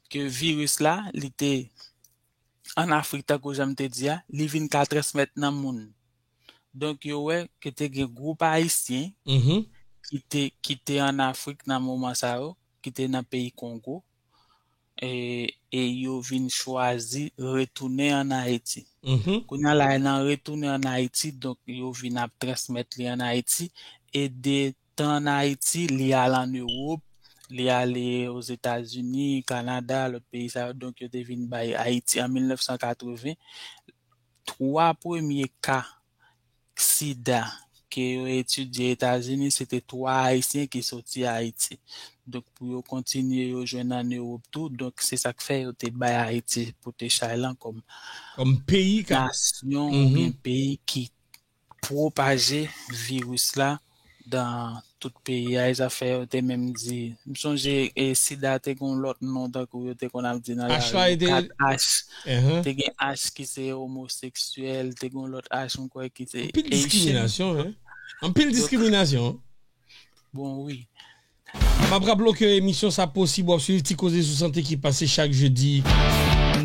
ke viris la, li te ann Afrik, tankou jan m te di a, li vin ka transmèt nan moun. Donk, yo wè ke te gen gwoup ayisyen, mhm, ki te, ki te ann Afrik nan moman sa yo, ki te nan peyi Kongo, e, e yo vin chwazi retounen ann Ayiti. Mhm. Kounye a la, nan retounen ann Ayiti, donk, yo vin ap transmèt li ann Ayiti, e de tan ann Ayiti, li al ann Ewòp, li ale Ozetazini, Kanada, lòt peyi sa yo. Donk, yo te vin bay Ayiti an mil nèf san katreven. Twa premye ka sida ke yo etidye Etazini, se te twa Ayisyen ki soti Ayiti. Donk, pou yo kontinye, yo jwenn ann Ewòp tou. Donk, se sa k fè yo te bay Ayiti pote chay lan kòm, kòm peyi k ap, nasyon, mhm, oubyen peyi ki pwopaje viris la dan tout peyi a. E zafè yo te menm di, m sonje, e, sida te gen yon lòt non, tankou yo te konn ap di nan lari yo, kat H. Te gen H ki se omoseksyèl, te gen yon lòt H, m kwè, ki se Asian. Anpil diskriminasyon, wi. Anpil diskriminasyon. Bon, wi. M ap raple w ke emisyon sa posib, w ap swiv Ti Koze sou Sante ki pase chak jedi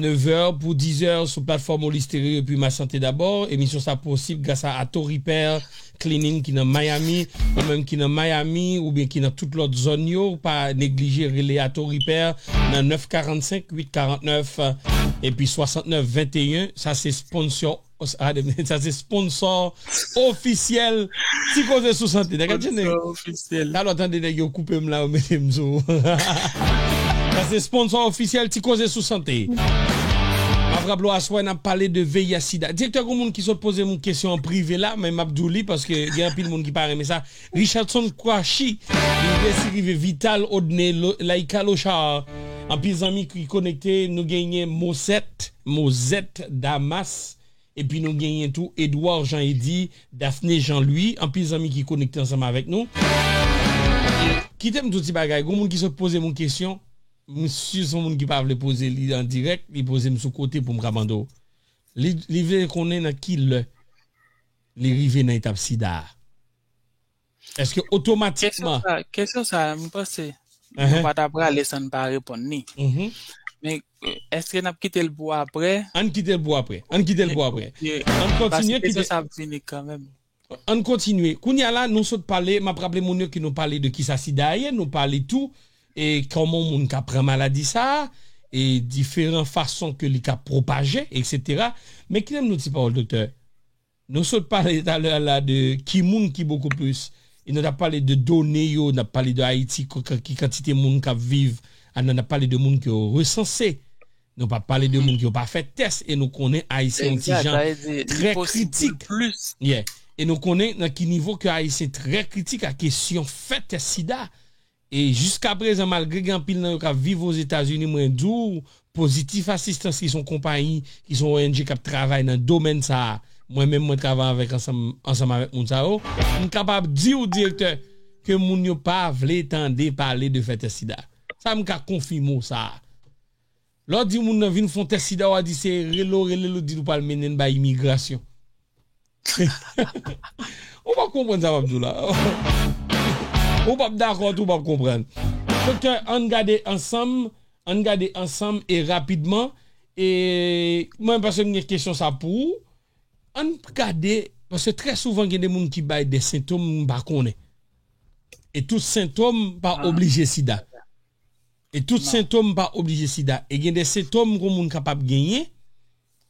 nèf è pou diz è sou platfòm Oli Stereo epi Ma Santé D'abord. Emisyon sa posib gras a Ato Repair Cleaning ki nan Miami. Ou menm ki nan Miami oubyen ki nan tout lòt zòn yo, pa neglije rele Ato Repair nan nèf karannsenk uit karannèf epi swasantnèf venteyen. Sa se sponsor Sa se sponsor ofisyèl Ti Koze sou Sante. Nèg ap tande. Sponsor ofisyèl. Talè w tande nèg yo koupe m la, yo mete m sou. Sa se sponsor ofisyèl Ti Koze sou Sante. M ap raple w, aswè n ap pale de V I H sida. Direktè, gon moun ki sot poze m yon kesyon an prive la, men m ap di w li paske gen anpil moun ki pa renmen sa. Richardson Kwashi, li resi rive Vital Odne, Laika Lochard. Anpil zanmi ki konekte, nou genyen Mosèt, Mozèt Damas, epi nou genyen tou Edouard Jean Eddy, Daphné Jean Louis, anpil zanmi ki konekte ansanm avèk nou. Kite m di w ti bagay, gon moun ki sot poze m yon kesyon. Misye se yon moun ki pa vle poze li an dirèk, li poze m sou kote pou m ka mande w. Li, li vle konnen nan ki lè li rive nan etap sida a. Èske otomatikman. Kesyon sa, kesyon sa, m panse nou pa ta prale san n pa reponn li. Men, èske n ap kite l pou apre? Ann kite l pou apre. Ann kite l pou apre. Ann kontinye kite. Kesyon sa ap vini kanmenm. Ann kontinye. Kounye a la, nou sot pale, m ap raple moun yo ke nou pale de kisa sida a ye, nou pale tou, e kòman yon moun ka pran maladi sa a, e diferan fason ke li ka pwopaje, etsetera. Men kite m di w ti pawòl, doktè. Nou sot pale talè a la de ki moun ki bokou plis, e nou t ap pale de done yo, n ap pale de Ayiti, ki kantite moun k ap viv, a, n ap pale de moun ke yo resanse. Nou pa pale de moun ki yo pa fè tès, e nou konnen Ayisyen yon ti jan trè kritik. Yeah. E nou konnen nan ki nivo ke Ayisyen trè kritik a kesyon fè tès sida. E jiskaprezan, malgre gen anpil nan yo k ap viv Ozetazini, mwen di w, Pozitif Asistans, ki se yon konpayi, ki se yon O N G k ap travay nan domèn sa a, mwen menm, mwen travay avèk ansanm, ansanm avèk moun sa yo, m kapab di w, direktè, ke moun yo pa vle tande pale de fè tès sida. Sa, m ka konfime w sa. Lè w di moun nan vin fè yon tès sida, w a di se rele w rele l, ou di l ou pral mennen l bay imigrasyon. Ou p ap konprann sa m ap di w la. Ou p ap dakò tou, ou p ap konprann. Doktè, ann gade ansanm, ann gade ansanm e rapidman. E mwen, paske m gen kesyon sa pou ou, ann gade, paske trè souvan gen de moun ki bay de sentòm m pa konnen. E tout sentòm pa oblije sida. E tout sentòm pa oblije sida. E gen de sentòm ke yon moun kapab genyen,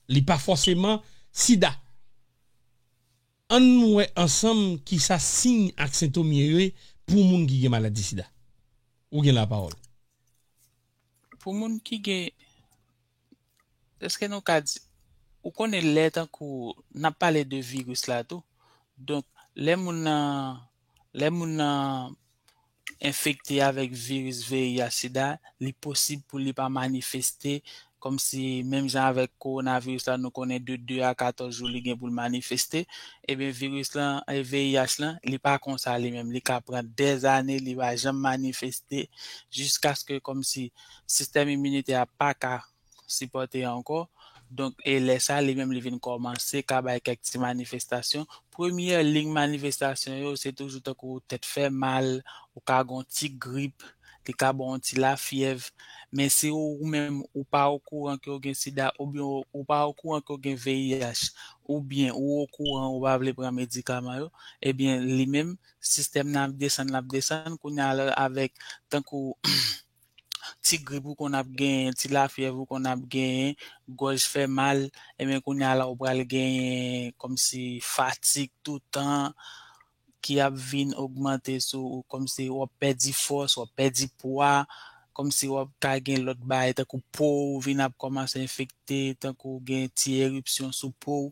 li pa fòseman sida. Ann wè ansanm kisa siy ak sentòm yo ye pou moun ki gen maladi sida. Ou gen lapawòl. Pou moun ki gen, èske nou ka di, ou konnen lè tankou n ap pale de viris la tou. Donk, lè moun nan, lè moun nan enfekte avèk viris V I H sida, li posib pou li pa manifeste kòmsi menm jan avèk kowonaviris la, nou konnen de de a katòz jou li gen pou l manifeste. Ebyen, viris lan, e, V I H lan, li pa konsa li menm. Li ka pran dèzane, li pa janm manifeste, jiskaske kòmsi sistèm iminitè a pa ka sipòte ankò. Donk, e lè sa, li menm, li vin kòmanse ka bay kèk ti manifestasyon. Premyè liy manifestasyon yo, se toujou tankou tèt fè mal, ou ka gen yon ti grip, li ka ba w yon ti lafyèv. Men si ou, ou menm, ou pa okouran ke w gen sida, oubyen ou, ou pa okouran ke w gen V I H, oubyen ou okouran, ou pa vle pran medikaman yo, ebyen, li menm, sistèm nan ap desann, l ap desann, kounye a la, avèk, tankou, ti grip ou konn ap genyen, ti lafyèv ou konn ap genyen, gòj fè mal, ebyen kounye a la ou pral genyen kòmsi fatig toutan ki ap vin ogmante sou ou, kòmsi w ap pèdi fòs, w ap pèdi pwa, kòmsi w ap ka gen lòt bagay tankou po w vin ap kòmanse enfekte, tankou gen ti eripsyon sou po w.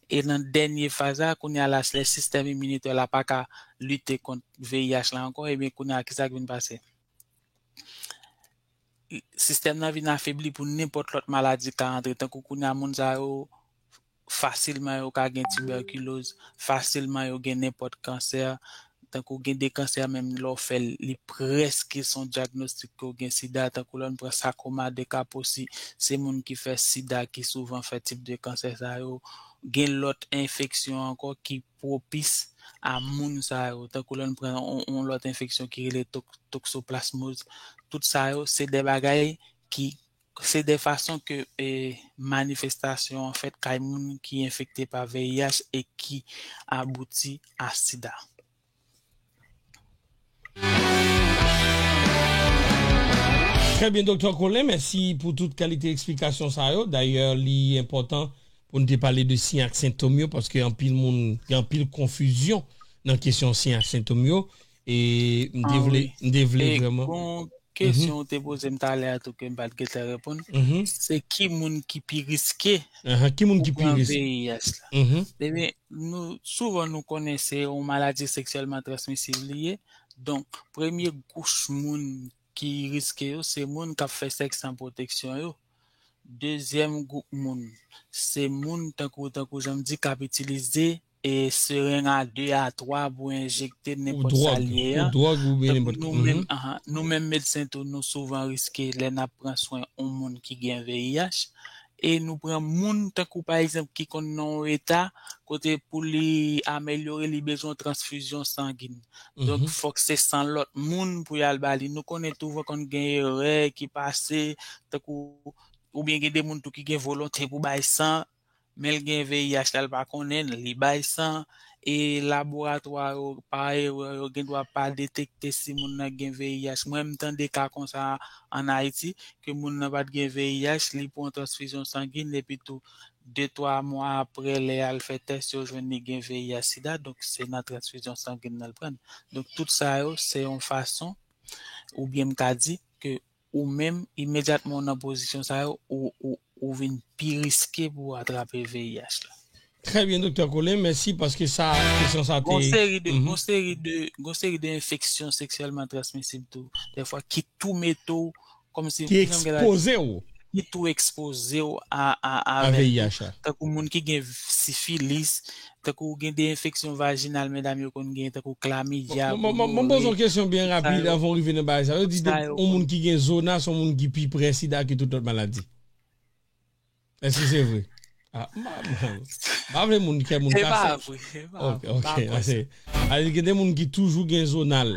E nan dènye faz la, kounye a la, lè sistèm iminitè la pa ka lite kont V I H la ankò, ebyen kounye a kisa k vin pase? Sistèm nan vin afebli pou nenpòt lòt maladi ka antre. Tankou kounye a moun sa yo, fasilman yo ka gen tibèkiloz, fasilman yo gen nenpòt kansè. Tankou gen de kansè menm lè w fè l, li prèske se yon dyagnostik ke w gen sida. Tankou lè n pran sakoma de Kaposi, se moun ki fè sida ki souvan fè tip de kansè sa yo. Gen lòt enfeksyon ankò ki pwopis a moun sa yo. Tankou lè n pran yon, yon lòt enfeksyon ki rele tok-, toksoplasmoz. Tout sa yo, se de bagay ki, se de fason ke, e, manifestasyon an fèt kay moun ki enfekte pa V I H e ki abouti a sida. Trè byen, Doktè Colin, mèsi pou tout kalite eksplikasyon sa yo. Dayè, li enpòtan pou n te pale de siy ak sentòm yo, paske anpil moun, gen anpil konfizyon nan kesyon siy ak sentòm yo. E m te vle, m te vle vrèman. Bon, kesyon ou te poze m talè a tou ke m pa t gentan reponn, se ki moun ki pi riske pou pran V I H la. Ebyen, nou, souvan nou konnen se yon maladi seksyèlman transmisib li ye. Donk, premye kouch moun ki riske yo, se moun k ap fè sèks san pwoteksyon yo. Dezyèm gwoup moun, se moun tankou, tankou jan m di, k ap itilize sereng a de a twa pou enjekte nenpòt sa l ye a. Ou dwòg, ou dwòg oubyen nenpòt. Nou menm, mhm, nou menm medsen tou, nou souvan riske lè n ap pran swen yon moun ki gen V I H. E nou pran moun tankou pa egzanp ki konn nan yon eta kote pou li amelyore li bezwen transfizyon sangin. Donk, mhm, fòk se san lòt moun pou y al ba li. Nou konnen touvan konn gen erè ki pase, tankou oubyen gen de moun tou ki gen volonte pou bay san, men l gen V I H la, l pa konnen, li bay san, e laboratwa yo, pa erè, yo gen dwa pa detekte si moun nan gen V I H. Mwen, m tande ka konsa ann Ayiti, ke moun nan pa t gen V I H, li pran transfizyon sangin, epi tou, de twa mwa apre, lè y al fè tès, yo jwenn li gen V I H sida, donk se nan transfizyon sangin nan l pran. Donk, tout sa yo, se yon fason, oubyen m ka di, ke ou menm, imedyatman w nan pozisyon sa yo, ou, ou, ou vin pi riske pou w atrape V I H la. Trè byen, Doktè Colin, mèsi paske sa, kesyon sa te. Gon seri de, mhm, gon seri de, gon seri de enfeksyon seksyèlman transmisib tou, dèfwa ki tou mete w kòmsi, ki ekspoze w. Ki tou ekspoze w a, a, a V I H la. Tankou moun ki gen sifilis, tankou gen de enfeksyon vajinal, medam yo konn gen, tankou klamidya, gonore. Mwen poze yon kesyon byen rapid anvan w rive nan bagay sa. Yo di yon moun ki gen zona, se yon moun ki pi pre sida ke tout lòt maladi. Èske se vre? Ah, m pa vle moun kè moun kase. Se pa vre, se pa vre. Ok, ok. Ase, gen de moun ki toujou gen zonal.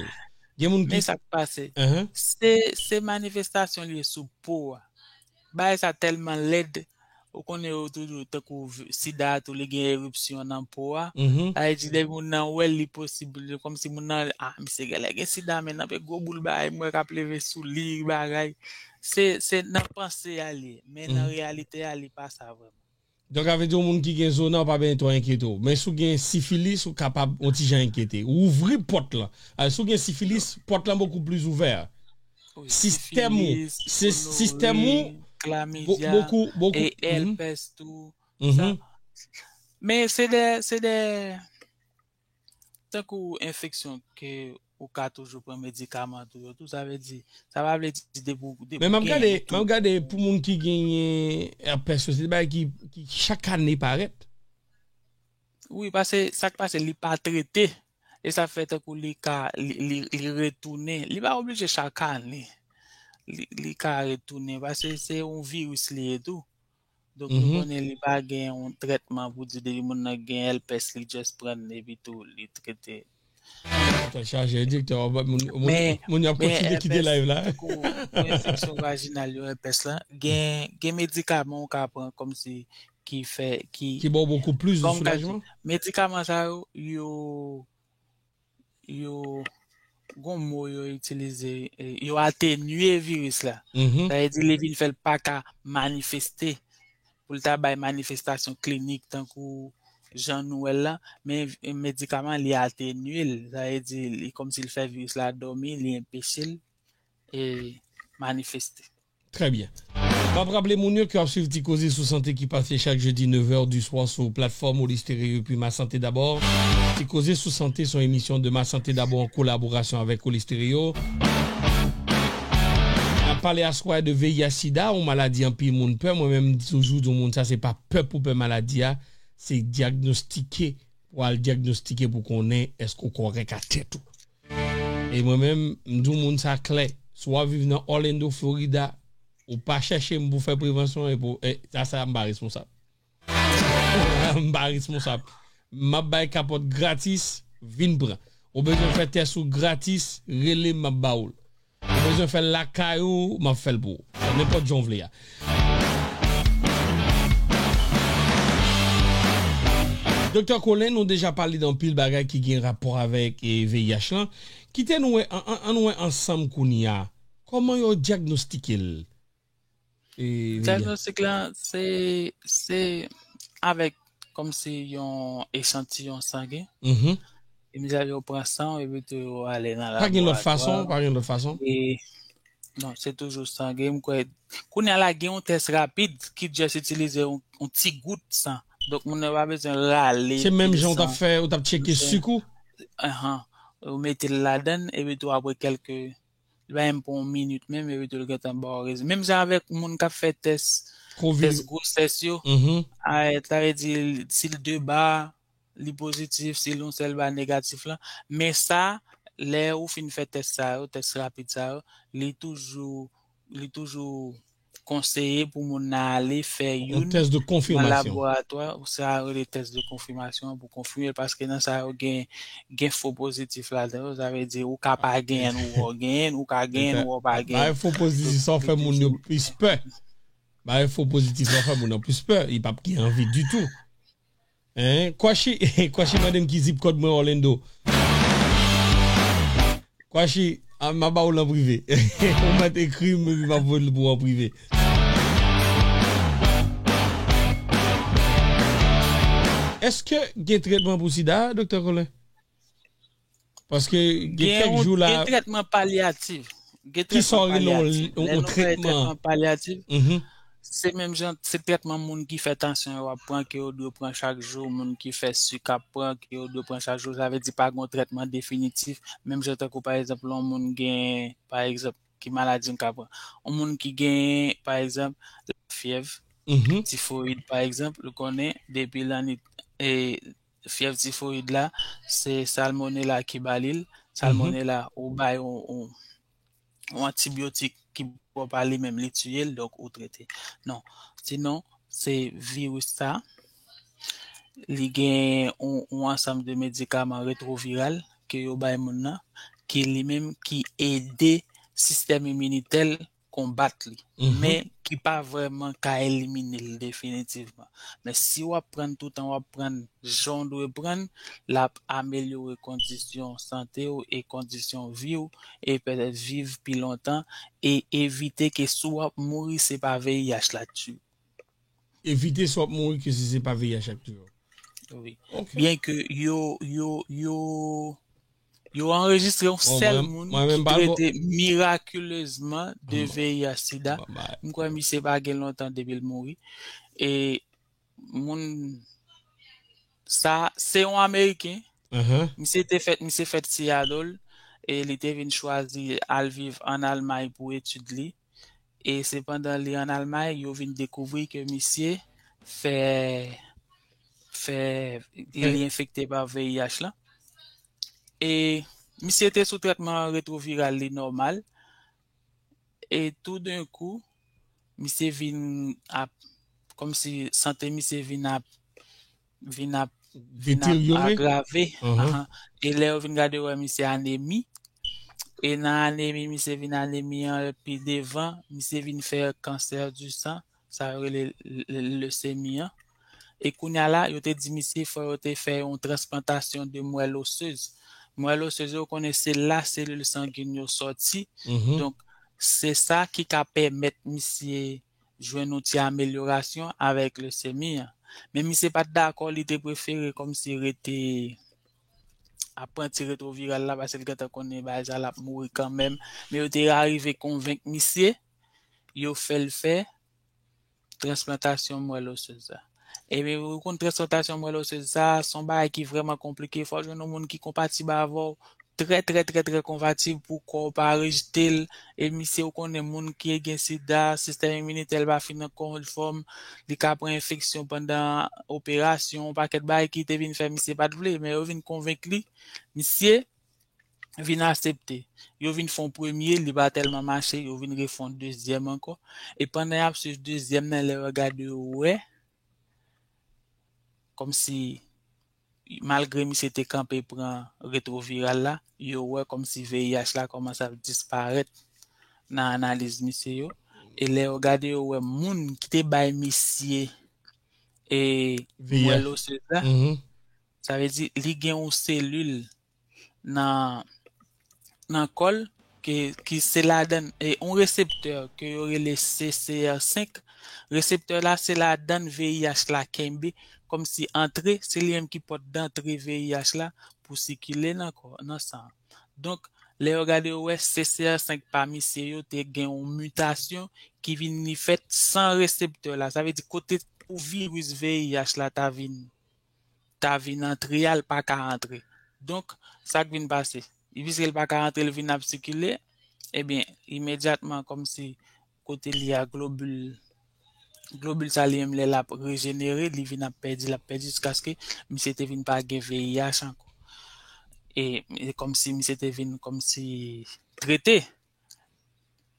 Gen moun ki. Men sa k pase. Se, se manifestasyon li ye sou po a. Bagay sa tèlman lèd. Ou konnen yo toujou tankou sida a tou li gen eripsyon nan po a. Sa vle di depi moun nan wè l li posib kòmsi moun nan, ah, misye genlè gen sida men nan pe gwo boul bagay m wè k ap leve sou li bagay. Se, se nan panse a li ye, men nan reyalite a li pa sa vrèman. Donk sa vle di yon moun ki gen zona ou pa bezwen twò enkyete w. Men si w gen sifilis ou kapab yon ti jan enkyete. Ou ouvri pòt lan. Si w gen sifilis, pòt lan beaucoup plus ouvert. Sistèm ou, sistèm ou, bokou, bokou. E èlpès tou. Men se de, se de, tankou enfeksyon ke ou ka toujou pran medikaman tou yo tou, sa vle di, sa pa vle di depi w, depi w gen. Men m ap gade, m ap gade pou moun ki genyen èpès yo, se de bagay ki, ki chak ane parèt. Wi, paske sa k pase, li pa trete. E sa fè tankou li ka, li, li, li retounen. Li pa oblije chak ane. Li, li ka retounen. Paske se yon viris li ye tou. Donk, nou konnen li pa gen yon trètman pou di depi moun nan gen èlpès, li just pran l epi tou, li trete. Tèt chaje, direktè, moun y ap kontinye kite live la. Tankou pou enfeksyon vajinal yo, èpès la, gen, gen medikaman ou ka pran kòmsi ki fè, ki. Ki ba w bokou plis de soulajman? Medikaman sa yo, yo, yo, gon mo yo itilize, yo atenye viris la. Sa vle di li vin fè l pa ka manifeste, pou l ta bay manifestasyon klinik tankou jan nou wè l la, men medikaman li atenye l. Sa vle di li kòmsi l fè viris la dòmi, li enpeche l e manifeste. Trè byen. M ap raple moun yo ke w ap swiv Ti Koze sou Sante ki pase chak jedi nèf è di swa sou platfòm Oli Stereo epi Ma Sante Dabò. Ti Koze sou Sante se yon emisyon de Ma Sante Dabò an kolaborasyon avèk Oli Stereo. N ap pale aswè de V I H sida, yon maladi anpil moun pè. Mwen menm, m toujou di yon moun sa se pa pè pou pè maladi a, se dyagnostike, pou al dyagnostike pou konnen èske w kòrèk ak tèt ou. E mwen menm, m di w moun sa klè. Si w ap viv nan Orlando, Florida, ou pa chèche m pou fè prevansyon, e pou, e, sa, sa, m pa responsab. M pa responsab. M ap bay kapòt gratis, vin pran. Ou bezwen fè tès ou gratis, rele m, m ap ba ou l. Ou bezwen fè l lakay ou, m ap fè l pou ou. Nenpòt jan w vle a. Doktè Colin, nou deja pale de anpil bagay ki gen rapò avèk, e, V I H lan. Kite nou wè, an, an, ann wè ansanm kounye a. Kòman yo dyagnostike l? E, V I H. Dyagnostik lan, se, se avèk kòmsi yon echantiyon sangen. Mhm. E misye yo pran san w, epi tou yo ale nan laboratwa. Pa gen lòt fason, pa gen lòt fason. E, non, se toujou sangen. M kwè, kounye a la, gen yon tès rapid ki just itilize yon, yon ti gout san. Donk, moun nan pa bezwen rale. Se menm jan w t ap fè, w t ap tcheke sik ou? Ahan. Ou mete l ladan l, epi tou apre kèlke, li pa menm pran yon minit menm, epi tou l gentan ba w rezilta. Menm jan avèk moun k ap fè tès, tès gwosès yo. Mhm. A, sa vle di, si l de ba, li pozitif, si l yon sèl ba negatif lan. Men sa, lè ou fin fè tès sa yo, tès rapid sa yo, li toujou, li toujou konseye pou moun nan ale fè youn nan laboratwa, ou sa rele tès de konfimasyon pou konfime l, paske nan sa yo gen, gen fo pozitif ladan yo, sa vle di ou ka pa genyen l ou w genyen l, ou ka genyen l ou w pa genyen l. Bagay fo pozitif sa w fè moun yo plis pè. Bagay fo pozitif sa w fè moun nan plis pè, li p ap gen anvi ditou. Hein? Kwashi, Kwashi mande m ki zip kòd mwen Orlando. Kwashi, a, m a ba w l an prive. Ou mèt ekri m, epi m ap voye l pou w an prive. Èske gen tretman pou sida, Doktè Colin? Paske gen kèk jou la. Gen tretman palyatif. Gen tretman palyatif. Lè nou pale tretman palyatif, se menm jan, se tretman moun ki fè tansyon yo ap pran, ke yo dwe pran chak jou, moun ki fè sik ap pran, ke yo dwe pran chak jou. Sa vle di pa gen yon tretman definitif. Menm jan tankou, pa egzanp, yon moun gen, pa egzanp, ki maladi n ka pran? Yon moun ki gen, pa egzanp, lafyèv, tifoyid, pa egzanp, ou konnen, depi lannwit, e, fyèv tifoyid la, se salmonela ki ba li l. Salmonela, ou bay yon, yon, yon antibyotik ki pwòp a li menm, li tiye l, donk ou trete. Non. Sinon, se viris sa, li gen yon, yon ansanm de medikaman retwoviral ke yo bay moun nan, ki li menm ki ede sistèm iminitè l konbat li, men ki pa vrèman ka elimine l definitivman. Men si w ap pran l toutan, w ap pran l jan w dwe pran l, l ap amelyore kondisyon sante w e kondisyon vi w, e petèt viv pi lontan, e evite ke si w ap mouri, se pa V I H la k tiye w. Evite si w ap mouri ke si se pa V I H la k tiye w. Wi. Byen ke yo, yo, yo, yo anrejistre yon sèl moun ki trete mirakilezman de V I H sida. M kwè misye pa gen lontan depi l mouri. E moun sa, se yon Ameriken. Misye te fèt, misye fèt Seattle, e li te vin chwazi al viv ann Almay pou etid li. E se pandan li ann Almay, yo vin dekouvri ke misye fè, fè, li enfekte pa V I H lan. E misye te sou trètman retwoviral li nòmal. E toudenkou, misye vin ap, kòmsi sante misye vin ap, vin ap, vin ap agrave. E lè yo vin gade, yo wè misye anemi. E nan anemi, misye vin anemi an pi devan, misye vin fè kansè di san, sa yo rele le-, le-, lesemi an. E kounye a la, yo te di misye fò yo te fè yon transplantasyon de mwèl osez. Mwèl osez yo konnen se la selil sangin yo sòti. Donk, se sa ki ka pèmèt misye jwenn yon ti amelyorasyon avèk lesemi an. Men misye pa t dakò, li te prefere kòmsi rete ap pran ti retwoviral la, paske l gentan konnen bagay sa l ap mouri kanmenm. Men yo te arive konvenk misye, yo fè l fè transplantasyon mwèl osez la. Ebyen, ou konn transplantasyon mwèl osez sa, se yon bagay ki vrèman konplike. Fò w jwenn yon moun ki konpatib avè w, trè, trè, trè, trè konpatib pou kò w pa rejte l. E misye, ou konnen moun ki gen sida, sistèm iminitè l pa fin an konfòm, li ka pran enfeksyon pandan operasyon, yon pakèt bagay ki te vin fè misye pa t vle, men yo vin konvenk li, misye vin aksepte. Yo vin fè yon premye, li pa tèlman mache, yo vin refè yon dezyèm ankò. E pandan y ap swiv dezyèm nan, lè yo gade yo wè, kòmsi, malgre misye te kanpe pran retwoviral la, yo wè kòmsi V I H la kòmanse ap disparèt nan analiz misye yo. E lè yo gade, yo wè moun ki te bay misye e mwèl osez la, sa vle di li gen yon selil nan, nan kò l, ke, ki se ladan, e, yon reseptè ke yo rele C C R senk. Reseptè la, se ladan V I H la kenbe, kòmsi antre, se li menm ki pòt dantre V I H la pou sikile nan kò, nan san an. Donk, lè yo gade, yo wè C C R senk pa misye yo te gen yon mitasyon ki vin li fèt san reseptè la. Sa vle di kote pou viris V I H la ta vin ta vin antre a, l pa ka antre. Donk, sa k vin pase? Piske l pa ka antre, l vin ap sikile, ebyen, imedyatman, kòmsi kote li a, globil, globil sa li menm lè l ap rejenere, li vin ap pèdi, l ap pèdi jiskaske misye te vin pa gen V I H ankò. E, e kòmsi misye te vin kòmsi trete.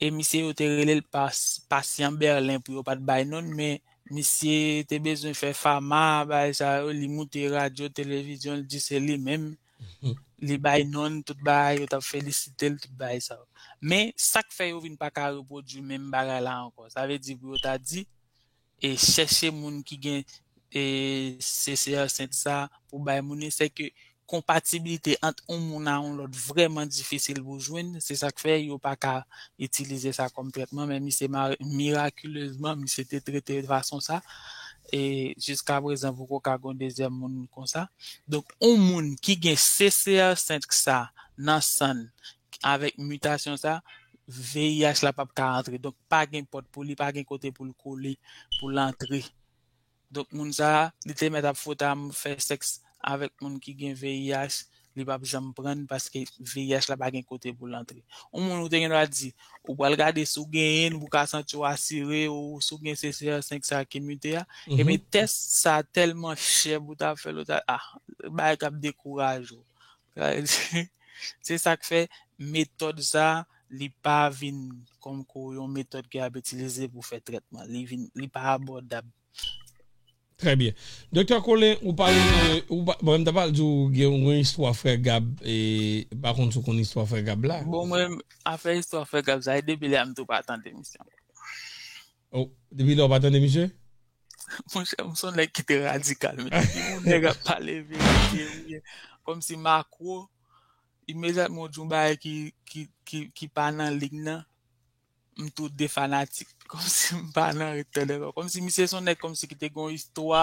E misye yo te rele l pas, pasyan Bèlen pou yo pa t bay non l, men misye te bezwen fè fama, bagay sa yo, li moute radyo, televizyon, li di se li menm. Li bay non l, tout bagay, yo t ap felisite l, tout bagay sa yo. Men, sa k fè yo vin pa ka repwodui menm bagay la ankò? Sa vle di pou yo ta di, e chèche moun ki gen e C C R cinq sa pou bay moun yo, se ke konpatibilite ant yon moun a yon lòt vrèman difisil pou jwenn. Se sa k fè yo pa ka itilize sa kòm trètman, men misye ma- mirakilezman, misye te trete fason sa. E jiska prezan, poko ka gen dezyèm moun konsa. Donk, yon moun ki gen C C R cinq sa nan san l, avèk mitasyon sa, V I H la p ap ka antre. Donk, pa gen pòt pou li, pa gen kote pou l kole, pou l antre. Donk, moun sa a, li te mèt ap fouta m fè sèks avèk moun ki gen V I H, li p ap janm pran l paske V I H la pa gen kote pou l antre. Yon moun ou te gen dwa di, ou pral gade si w genyen l, pou w ka santi w asire, ou si w gen C C R cinq sa ki mite a. Ebyen, tès sa a tèlman chè pou w ta fè l, ou ta, ah, bagay k ap dekouraje w. Se sa k fè metòd sa, li pa vin kòm ko- yon metòd ke y ap itilize pou fè trètman. Li vin, li pa abòdab. Trè byen. Doktè Colin, ou pale de, ou pa, bon, m ta pral di w gen yon istwa frè Gab, e, m pa konn si w konn istwa frè Gab la. Bon, mwen, afè istwa frè Gab sa, e depi lè a m tou pa tande misye. Oh, depi lè w pa tande misye? Monchè, m se yon nèg ki te radikal, men depi yon nèg ap pale verite, wi, kòmsi Makwo, imedyatman w di yon bagay ki, ki, ki, ki pa nan liy nan, m tou defanatik. Kòmsi m pa nan ret tande ankò. Kòmsi misye se yon nèg kòmsi ki te gen yon istwa,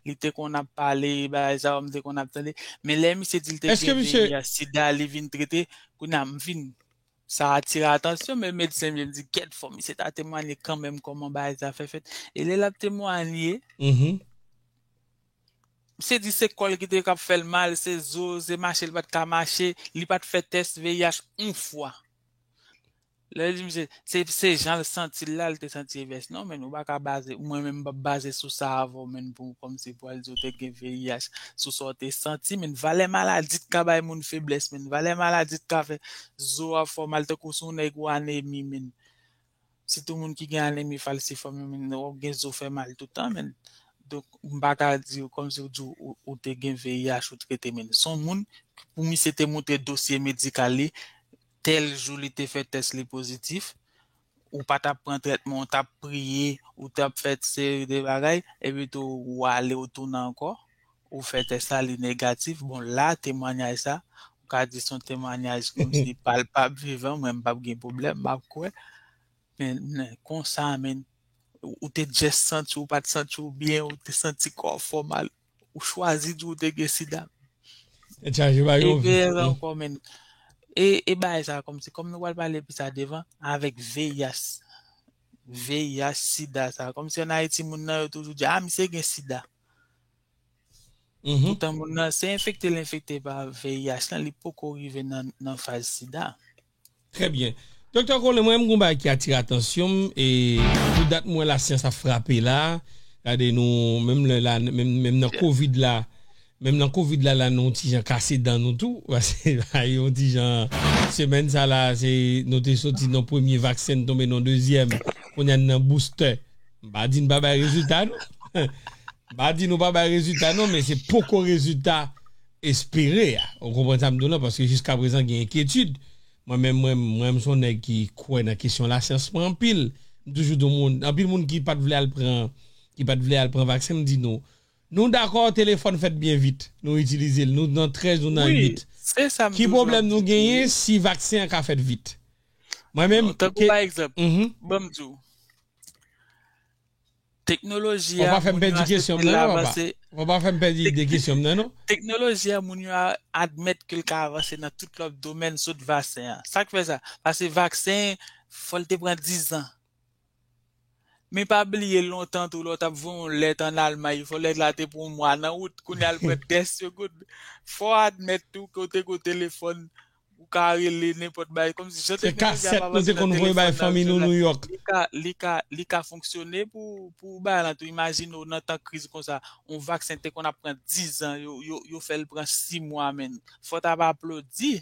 li te konn ap pale, bagay sa yo, m te konn ap tande. Men lè misye di l te gen V I H, sida, li vin trete, kounye a m vin sa atire atansyon, men medsen m yo di, "Gèt, fò misye ta temwanye kanmenm kòman bagay sa fè fèt." E lè l ap temwanye, misye di se kò l ki te k ap fè l mal, se zo, se mache l pa t ka mache, li pa t fè tès V I H yon fwa. Lè l di misye, se, se jan l santi l la, l te santi evès. Non, men ou pa ka baze, mwen menm m p ap baze sou sa avè w, men pou kòmsi pou al di w te gen V I H, sou sa w te santi, men valè maladi t ka bay moun feblès, men valè maladi t ka fè zo a fè w mal, tankou si w nèg ou anemi, men. Sitou moun ki gen anemi falsifòm yo, men w ap gen zo fè mal toutan, men. Donk, m pa ka di w kòmsi w di w, ou te gen V I H ou trete, men. Se yon moun, pou misye te montre dosye medikal li, tèl jou li te fè tès li pozitif, ou pa t ap pran trètman, ou t ap priye, ou t ap fè seri de bagay, epi tou ou ale, ou tounen ankò, ou fè tès la, li negatif. Bon, la, temwanyaj sa, ou ka di se yon temwanyaj kòmsi palpab, vivan, mwen, m p ap gen pwoblèm, m ap kwè. Men, men, konsa, men, ou, ou te just santi, ou pa t santi w byen, ou te santi kò w fè w mal, ou chwazi di w te gen sida. E chaje ba yo. E pire ankò, men. E, e bagay sa, kòmsi, kòm nou pral pale pi sa devan, avèk V I H, V I H, sida sa, kòmsi ann Ayiti, moun nan yo toujou di, "Ah, misye gen sida." Poutan moun nan, se enfekte l enfekte pa V I H lan, li poko rive nan, nan faz sida. Trè byen. Doktè Colin, mwen, m gon bagay ki atire atansyon m, e pou dat mwen lasyans ap frape la, gade nou, menm lè la, menm, menm nan kovid la, menm nan kovid la, la, nou ti jan kase dan nou tou, paske yon ti jan, semèn sa la, se, nou te soti nan premye vaksen, n tonbe nan dezyèm, kounye a n nan boustè. M pa di n pa bay rezilta, non. M pa di nou pa bay rezilta, non, men se poko rezilta espere a. Ou konprann sa m di w lan, paske jiska prezan gen enkyetid. Mwen menm, mwen, mwen, m se yon nèg ki kwè nan kesyon lasyans mwen anpil. M toujou di moun, anpil moun ki pa t vle al pran, ki pa t vle al pran vaksen, m di nou, nou dakò telefòn fèt byen vit, nou itilize l, nou nan trèz, nou nan uit. Ki pwoblèm nou genyen si vaksen an ka fèt vit? Mwen menm, tankou pa egzanp, ban m di w, teknoloji a, moun yo aksepte l avanse. Fò pa fè m pèdi de kesyon m nan, non? Teknoloji a, moun yo a-, admèt ke l ka avanse nan tout lòt domèn, sot vaksen an. Sa k fè sa? Paske vaksen, fò l te pran dizan. Men pa bliye lontan tou, lè w t ap voye yon lèt ann Almay, fò lèt la te pran yon mwa nan wout, kounye a l pran dè segonn. Fò w admèt tou ke w te gen yon telefòn ou ka rele nenpòt bagay. Kòmsi jan teknoloji a pa avanse nan telefòn nan, li ka, li ka, li ka fonksyone pou, pou bagay lan tou. Imajine w nan tan kriz konsa, yon vaksen te konn ap pran diz an, yo, yo, yo fè l pran sis mwa, menn. Fò t ap aplodi.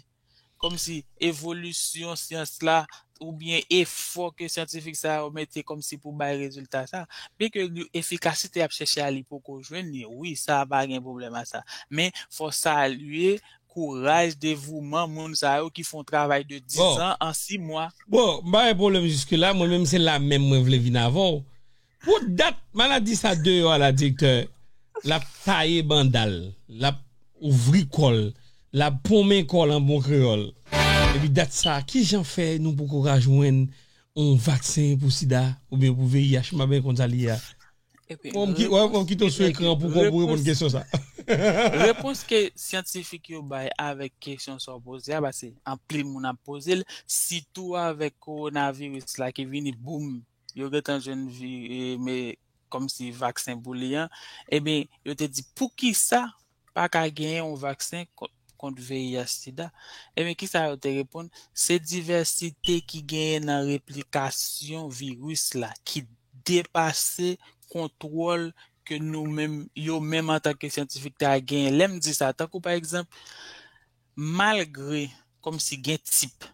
Kòmsi evolisyon syans la, oubyen efò ke syantifik sa yo mete kòmsi pou bay rezilta sa. Byenke efikasite y ap chèche a, li poko jwenn li, wi, sa pa gen pwoblèm a sa. Men, fò salye kouraj, devouman moun sa yo ki fè yon travay de diz an an sis mwa. Bon, m pa gen pwoblèm jiske la, mwen menm se la menm mwen vle vin avè w. Pou dat maladi sa deyò a la, direktè, l ap taye banda l, l ap ouvri kò l, l ap ponmen kò l an bon kreyòl. Epi dat sa, kijan fè nou poko ka jwenn yon vaksen pou sida oubyen pou V I H, m pa byen konn sa li ye a? Epi, fò m ki-, wè, fò m kite w sou ekran pou, pou reponn kesyon sa. Repons ke syantifik yo bay avèk kesyon sa w poze a, paske anpil moun ap poze l, sitou avèk kowonaviris la ki vini, boum, yo gentan jwenn vi-, e, me, kòmsi vaksen pou li an, ebyen, yo te di, poukisa pa ka genyen yon vaksen kont, kont V I H sida? Ebyen, kisa yo te reponn? Se divèsite ki genyen nan replikasyon viris la, ki depase kontwòl ke nou menm, yo menm antanke syantifik ta genyen. Lè m di sa, tankou pa egzanp, malgre kòmsi gen tip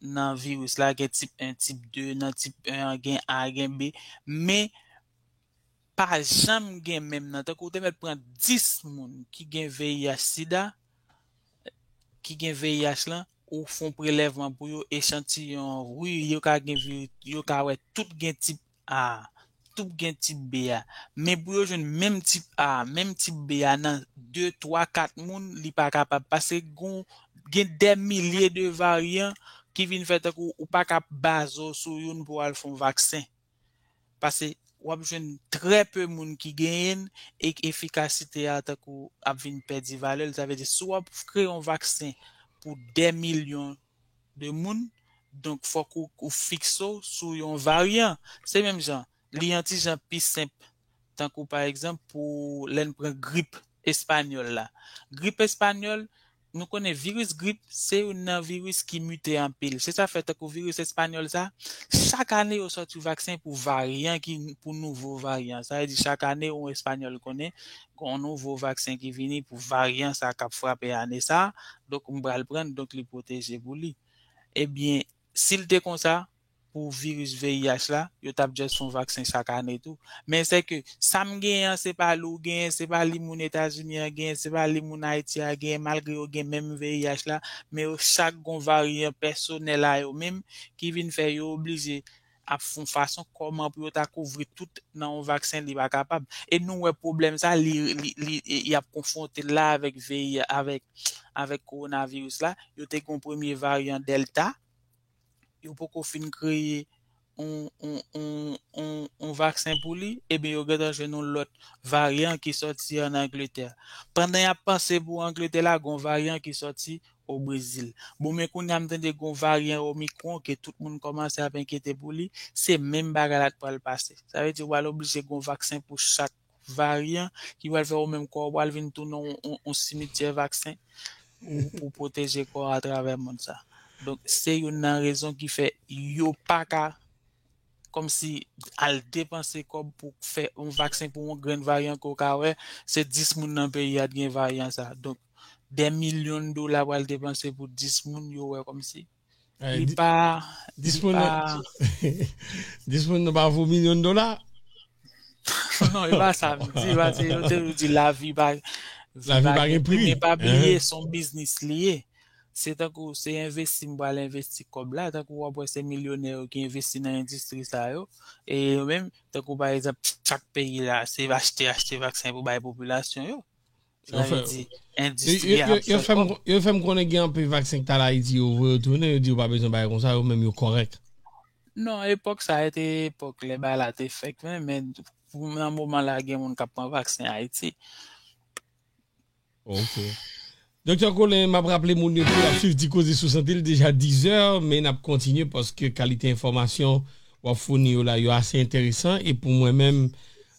nan viris la, gen tip en, tip de, nan tip en an gen A, gen B, men pa janm gen menm nan. Tankou w te mèt pran dis moun ki gen V I H sida, ki gen V I H lan, ou fè yon prelèvman pou yo, echantiyon an, wi, yo ka gen viri-, yo ka wè tout gen tip A, tout gen tip B a. Men pou yo jwenn menm tip A, menm tip B a nan de, twa, kat moun, li pa kapab. Paske gon, gen dè milye de varyan ki vin fè tankou ou pa ka baze w sou youn pou w al fè yon vaksen. Paske w ap jwenn trè pe moun ki genyen l e efikasite a tankou ap vin pèdi valè l. Sa vle di, si w ap kreye yon vaksen pou dè milyon de moun, donk fòk ou, ou fikse w sou yon varyan. Se menm jan, li yon ti jan pi senp, tankou pa egzanp pou lè n pran grip espanyòl la. Grip espanyòl, nou konnen viris grip, se youn nan viris ki mite anpil. Se sa fè tankou viris espanyòl sa, chak ane yo sòti vaksen pou varyan ki, pou nouvo varyan. Sa vle di chak ane yon espanyòl konnen gon nouvo vaksen ki vini pou varyan sa k ap frape ane sa. Donk, m pral pran l, donk li pwoteje pou li. Ebyen, si l te konsa, pou viris V I H la, yo t ap just fè yon vaksen chak ane tou. Men se ke sa m genyen an, se pa li w genyen, se pa li moun Etazini an genyen, se pa li moun Ayiti a genyen, malgre yo gen menm V I H la, men yo chak gon varyan pèsonèl a yo menm ki vin fè yo oblije ap fè yon fason kòman pou yo ta kouvri tout nan yon vaksen, li pa kapab. E nou wè pwoblèm sa, li, li, li, y ap konfwonte l la avèk V I H, avèk, avèk kowonaviris la. Yo te gen yon premye varyan Delta, yo poko fin kreye yon, yon, yon, yon, yon vaksen pou li, ebyen yo gentan jwenn yon lòt varyan ki sòti ann Angletè. Pandan y ap panse pou Angletè la, gon varyan ki sòti o Brezil. Bon, men kounye a m tande gon varyan Omicron ke tout moun kòmanse ap enkyete pou li, se menm bagay la k pral pase. Sa vle di w pral oblije gon vaksen pou chak varyan ki pral fè ou menm kò w pral vin tounen yon, yon, yon simityè vaksen pou, pou pwoteje kò w atravè mond sa. Donk, se youn nan rezon ki fè yo pa ka, kòmsi, al depanse kòb pou fè yon vaksen pou yon grenn varyan ke w ka wè, se dis moun nan peyi a t gen varyan sa. Donk, dè milyon dola pral depanse pou dis moun, yo wè kòmsi. Eh, li di-, pa, dis li moun pa nan, dis moun nan pa vo milyon dola? Non, e pa sa m di, paske yo te di lavi pa, lavi pa gen pri, men pa bliye, se yon biznis li ye. Se tankou, se envesti m pral envesti kòb la, tankou w ap wè se milyonè yo ki envesti nan endistri sa yo. E yo menm, tankou pa egzanp, chak peyi la, se achte, achte vaksen pou bay popilasyon yo. Sa vle di, endistri a ap fè kòb. Yo fè m konnen gen anpil vaksen ki t al Ayiti, yo voye yo tounen, yo di yo pa bezwen bagay konsa, yo menm yo kòrèk. Non, epòk sa a, e te epòk lè bagay la te fèk, men, men pou nan moman la, gen moun k ap pran vaksen Ayiti. Ok. Doktè Colin, m ap raple moun yo tou, y ap swiv Ti Koze sou Sante, l deja diz è, men n ap kontinye paske kalite enfòmasyon w ap founi yo la, yo ase enteresan, e pou mwen menm,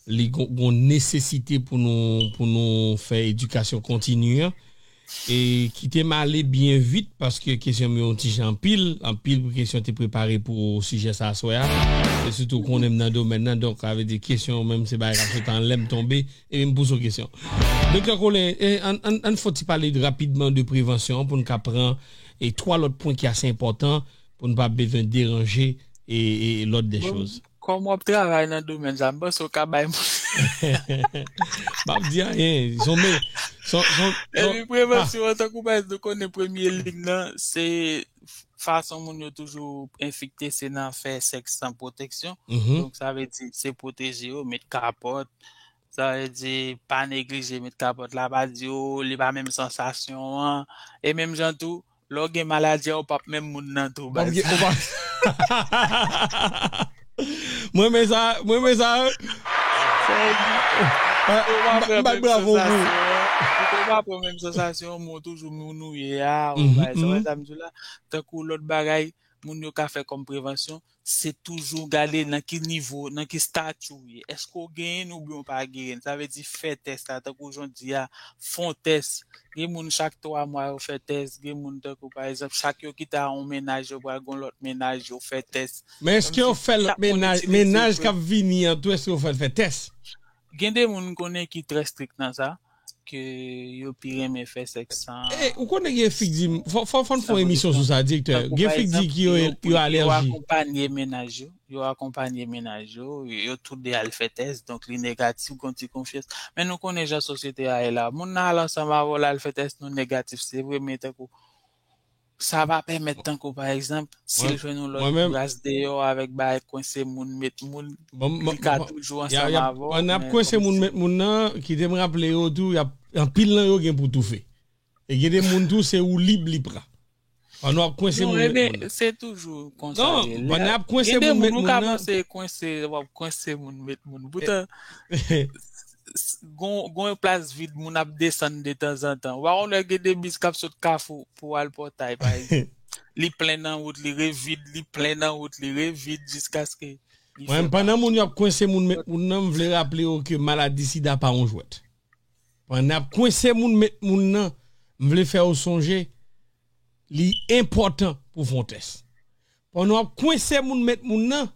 li gon, gon nesesite pou nou, pou nou fè edikasyon kontini an. E kite m ale byen vit, paske kesyon m yo yon ti jan anpil, anpil kesyon te prepare pou sijè sa aswè a. E sitou konnen m nan domèn nan, donk, sa vle di kesyon menm se bagay k ap sot anlè m tonbe, epi m poze w kesyon. Doktè Colin, e, ann, ann, ann fè ti pale rapidman de prevansyon an pou n ka pran e twa lòt pwen ki ase enpòtan pou n pa bezwen deranje e, e l'ordre des choses. Kòm w ap travay nan domèn sa, m panse w ka bay moun. M ap di anyen. Son me, son, son, son, Epi prevansyon an, tankou pa egzanp, nou konnen premye liy nan, se fason moun yo toujou enfekte, se nan fè sèks san pwoteksyon. Mhm. Donk, sa vle di, se pwoteje yo, met kapòt. Sa vle di, pa neglije met kapòt la, pa di, o, li pa menm sansasyon an. E menm jan tou, lè w gen maladi a, ou p ap menm moun nan tou, baz. Mwen men sa, mwen men sa. Sa vle di, ou pa pran menm sansasyon an. Ou pa pran menm sansasyon an, men w toujou moun ou ye a, ou bay, sa wè sa m di w la. Tankou lòt bagay, moun yo ka fè kòm prevansyon, se toujou gade nan ki nivo, nan ki stati w ye. Èske w genyen oubyen w pa genyen? Sa vle di fè tès la, tankou jan w di a, fè yon tès. Gen moun chak twa mwa yo fè tès, gen moun tankou pa egzanp, chak yo kite a yon mennaj, yo pral gen yon lòt mennaj, yo fè tès. Men èske yo fè lòt mennaj, mennaj k ap vini an tou, èske yo fè l fè tès? Gen de moun m konnen ki trè strik nan sa, ke yo pi renmen fè sèks san. E, ou konnen gen fi k di, fò, fò, fò n fè yon emisyon sou sa, direktè. Gen fi k di ki yo, yo alèji. Yo akonpanye mennaj yo, yo akonpanye mennaj yo, yo tou de al fè tès, donk li negatif, gon ti konfyans. Men nou konnen jan sosyete a ye la. Moun nan al ansanm avè w, l al fè tès, nou negatif, se vre, men tankou sa va pèmèt, tankou pa egzanp, si l jwenn yon lòt bras deyò avèk bagay kwense moun, met moun, li ka toujou ansanm avè w. Pandan y ap kwense moun, met moun nan, kite m raple yo tou, y ap, anpil nan yo gen pou toufe. E gen de moun tou, se ou lib li pran. Pandan w ap kwense moun, met moun nan. Se toujou konsa. Non, pandan y ap kwense moun, met moun nan. Gen de moun ou ka panse kwense, w ap kwense moun, met moun. Poutan, gon, gon yon plas vid, moun ap desann de tanzantan. Ou pa konn lè gen de bis k ap sot Kafou pou al Pòtay, pa egzanp. Li plen nan wout, li revid, li plen nan wout, li revid, jiskaske li fè mal. Mwen, pandan moun yo ap kwense moun, met moun nan, m vle raple yo ke maladi sida pa yon jwèt. Pandan y ap kwense moun, met moun nan, m vle fè yo sonje, li enpòtan pou fè yon tès. Pandan w ap kwense moun, met moun nan,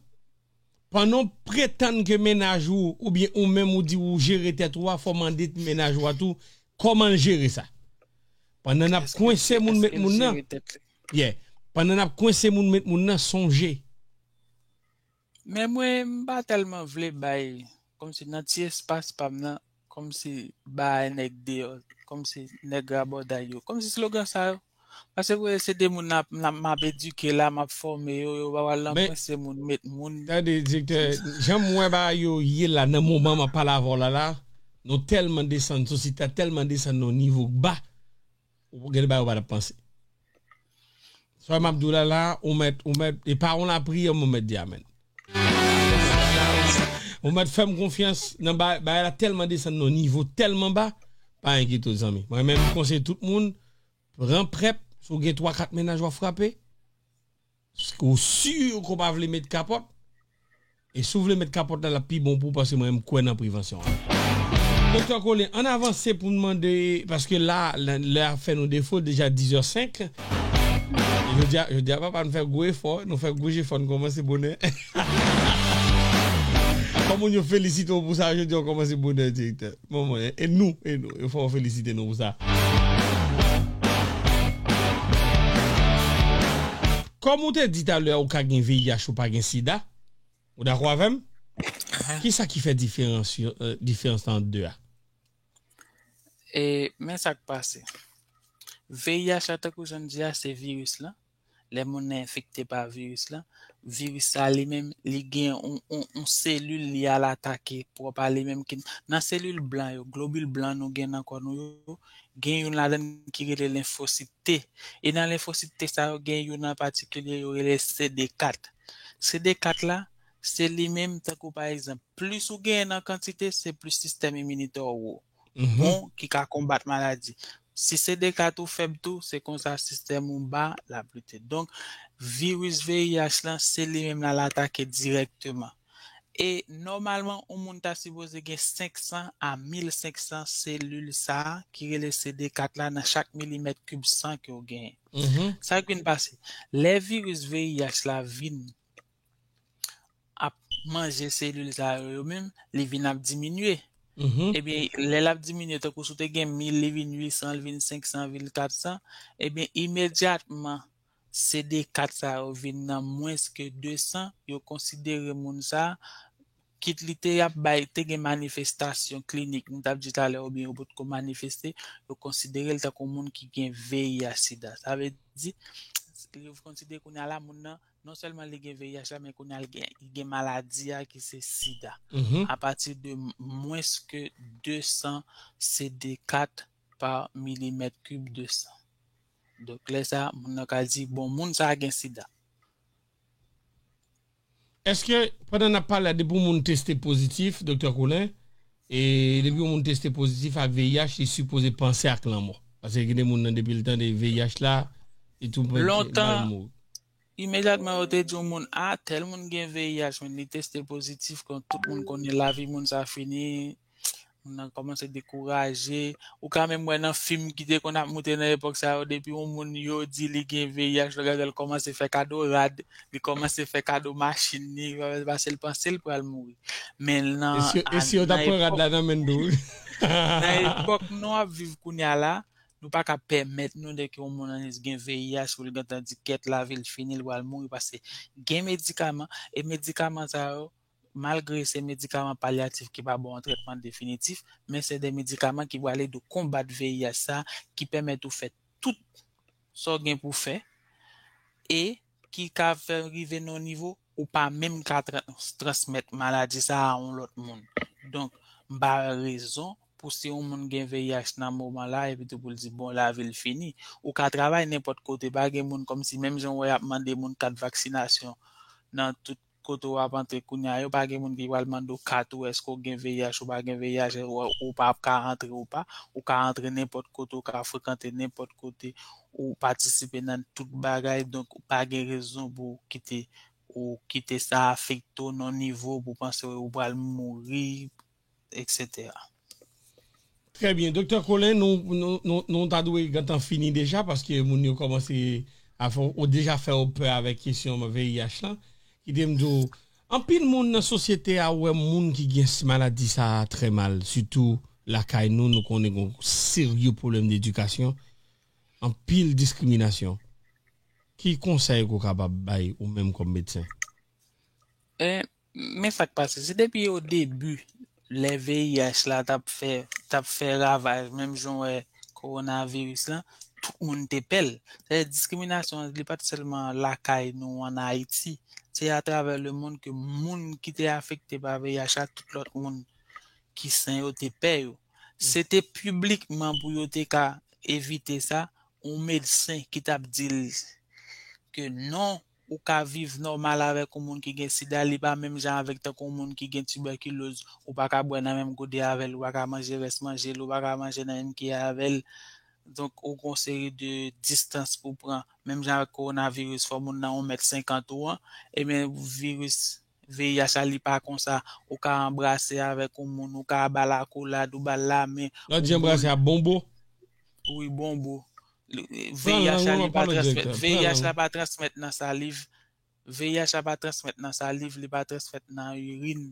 pandan w pretann ke mennaj ou oubyen ou menm ou di ou jere tèt ou a, fò w mande mennaj ou a tou kòman l jere sa. Pandan n ap kwense moun, met moun nan, yeah. Pandan n ap kwense moun, met moun nan, sonje. Men mwen, m pa tèlman vle bay, kòmsi nan ti espas pa m nan, kòmsi bay nèg deyò, kòmsi nèg rabòday yo, kòmsi slogan sa yo. Paske vre, se de moun n ap, n ap, m ap edike la, m ap fòme yo, yo pa pral nan kwense moun, met moun. Tande, direktè, jan m wè bagay yo ye la, nan moman m ap pale avè w la, la, nou tèlman desann, sosyete a tèlman desann nan yon nivo ba, ou gen de bagay ou pa t ap panse. Sa m ap di w la, la, ou mèt, ou mèt, e pa yon lapriyè, mwen mèt di amèn. Ou mèt fè m konfyans nan ba-, bagay la tèlman desann nan yon nivo tèlman ba, pa enkyete w, zanmi. Mwen menm, m konseye tout moun, pran prèp, si w gen twa, kat mennaj w ap frape, ou si ke w pa vle met kapòt, e si w vle met kapòt la, l ap pi bon pou w, paske mwen, m kwè nan prevansyon an. Doktè Colin, ann avanse pou n mande, paske la, lè, lè a fè nou defo, deja diz è senk. Jodi a, jodi a, papa, nou fè gwo efò, nou fè gwo jefò, nou kòmanse bonè. Fò moun yo felisite w pou sa, jodi a, w kòmanse bonè, direktè. Bon, bon, e, e nou, e nou, e fò w felisite nou pou sa. Kòm ou te di talè a, ou ka gen V I H, ou pa gen sida. Ou dakò avè m? Kisa ki fè diferans yo, eh, diferans lan ant de a? E, men sa k pase. V I H la, tankou jan n di a, se viris lan. Lè moun nan enfekte pa viris lan, viris sa li menm, li gen yon, yon, yon selil li al atake pwòp a li menm ki nan selil blan yo, globil blan nou gen nan kò nou yo, gen youn ladan ki rele lenfosit T. E nan lenfosit T sa yo, gen youn an patikilye yo rele C D kat. C D kat la, se li menm, tankou pa egzanp, plis ou genyen nan kantite, se plis sistèm iminitè w wo. Mhm. Bon, ki ka konbat maladi. Si C D kat ou fèb tou, se konsa sistèm ou ba, l ap lite. Donk, viris V I H lan, se li menm l al atake dirèkteman. E nòmalman, yon moun ta sipoze gen senk san a mil senk san selil sa a ki rele C D kat la nan chak milimèt kib san ke w genyen. Mhm. Sa k vin pase? Lè viris V I H la vin ap manje selil sa yo, yo menm, li vin ap diminye. Mhm. Ebyen, lè l ap diminye, tankou si w te gen mil, li vin uit san, li vin senk san, vin kat san, ebyen, imedyatman, C D kat sa yo vin nan mwens ke de san, yo konsidere moun sa, kit li te ap bay, te gen manifestasyon klinik, nou t ap di talè, oubyen yo potko manifeste, yo konsidere l tankou moun ki gen V I H sida. Sa vle di, yo konsidere kounye a la, moun nan, non sèlman li gen V I H la, men kounye a li gen, li gen maladi a ki se sida. Mhm. Apati de m- mwens ke de san C D kat pa milimèt kib de san. Donk, lè sa, moun nan ka di, bon, moun sa a gen sida. Èske, pandan n ap pale a, depi yon moun teste pozitif, Doktè Colin, e depi yon moun teste pozitif ak V I H, li sipoze panse ak lanmò? Paske gen de moun nan, depi l tande V I H la, li tou Lontan, mal mouri. Imedyatman yo te di yon moun, a, tèl moun gen V I H, men li teste pozitif, kon tout moun konnen lavi moun sa fini, moun nan kòmanse dekouraje. Ou ka menm wè nan fim ki te konn ap moute nan epòk sa yo, depi yon moun yo di li gen V I H, lè w gade l kòmanse fè kado rad, li kòmanse fè kado machin li, paske l panse l pral mouri. Men nan, e si, e si yo t ap pran rad la nan men l tou? Nan epòk nou ap viv kounye a la, nou pa ka pèmèt nou de ke yon moun gen V I H pou l gentan di kèt lavi l fini, l pral mouri, paske gen medikaman, e medikaman sa yo, malgre se medikaman palyatif ki pa ba w yon trètman definitif, men se de medikaman ki pral ede w konbat V I H sa, ki pèmèt ou fè tout sa w gen pou fè, e ki ka fè rive nan yon nivo ou pa menm ka trans- transmèt maladi sa a yon lòt moun. Donk, m pa wè rezon pou si yon moun gen V I H nan moman la, epi tou pou l di, bon, lavi l fini. Ou ka travay nenpòt kote, pa gen moun kòmsi, menm jan w wè y ap mande moun kat vaksinasyon nan tout kote w ap antre kounye a, yo pa gen moun ki pral mande w kat ou, èske w gen V I H, ou pa gen V I H, ou, ou pa ap ka antre ou pa, ou ka antre nenpòt kote, ou ka frekante nenpòt kote, ou patisipe nan tout bagay, donk pa gen rezon pou w kite, ou kite sa afekte w nan nivo pou w panse ou pral mouri, et cetera. Trè byen. Doktè Colin, nou, nou, nou, nou ta dwe gentan fini deja paske moun yo kòmanse a fè, ou deja fè w pè avèk kesyon V I H lan. Kite m di w, anpil moun nan sosyete a wè moun ki gen s- maladi sa a trè mal, sitou lakay nou, nou konnen gen yon serye pwoblèm dedikasyon, anpil diskriminasyon. Ki konsèy ke w kapab bay ou menm kòm medsen? E, men sa k pase, se depi o debi, lè V I H la t ap fè, t ap fè ravaj, menm jan w wè kowonaviris lan, tout moun te pè l. Sètadi diskriminasyon, li pa t sèlman lakay nou ann Ayiti, se atravè lemonn ke moun ki te afekte pa V I H la, tout lòt moun ki sen yo te pè yo. Se te piblikman pou yo te ka evite sa, yon medsen ki t ap di l ke non, ou ka viv nòmal avèk yon moun ki gen sida, li pa menm jan avèk tankou yon moun ki gen tibèkiloz, ou pa ka bwè nan menm gode avè l, ou pa ka manje rès manje l, ou pa ka manje nan menm kiyè avè l. Donk, ou gen yon seri de distans pou pran, menm jan avèk kowonaviris, fò moun nan yon mèt senkant ou an, ebyen, viris V I H la, li pa konsa, ou ka anbrase avèk yon moun, ou ka ba l akolad, ou ba l lamen, Lè w di anbrase a bonbo? Wi, bonbo. V I H la, li pa transmèt, V I H la pa transmèt nan saliv, V I H la pa transmèt nan saliv, li pa transmèt nan irin.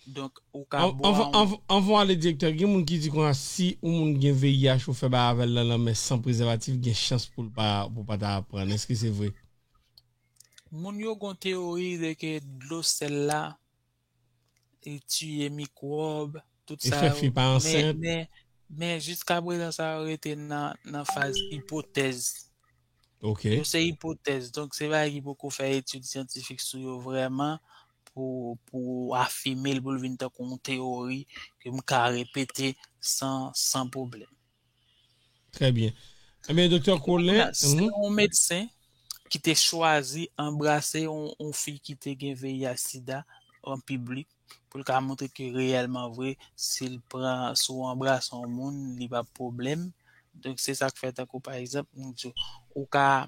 Donk, ou ka bwè. Anvan, anvan, anvan w ale, direktè, gen moun ki di konsa, si yon moun gen V I H ou fè bagay avè l nan lanmè san prezèvatif, gen chans pou l pa, pou pa ta pran l. Èske se vre? Moun yo gen yon teyori de ke dlo sèl la, li tiye mikwòb, tout sa yo. E fè fi pa ansent. Men, men, men jiskaprezan, sa yo rete nan, nan faz ipotèz. Ok. Yo se ipotèz. Donk, se bagay ki poko fè etid syantifik sou yo vrèman pou, pou afime l, pou l vin tankou yon teyori ke m ka repete san, san pwoblèm. Trè byen. Ebyen, Doktè Colin, se yon medsen ki te chwazi anbrase yon, yon fi ki te gen V I H sida an piblik pou l ka montre ke reyèlman vre, si l pran, si w anbrase yon moun, li p ap pwoblèm. Donk, se sa k fè, tankou, pa egzanp, m di w, ou ka,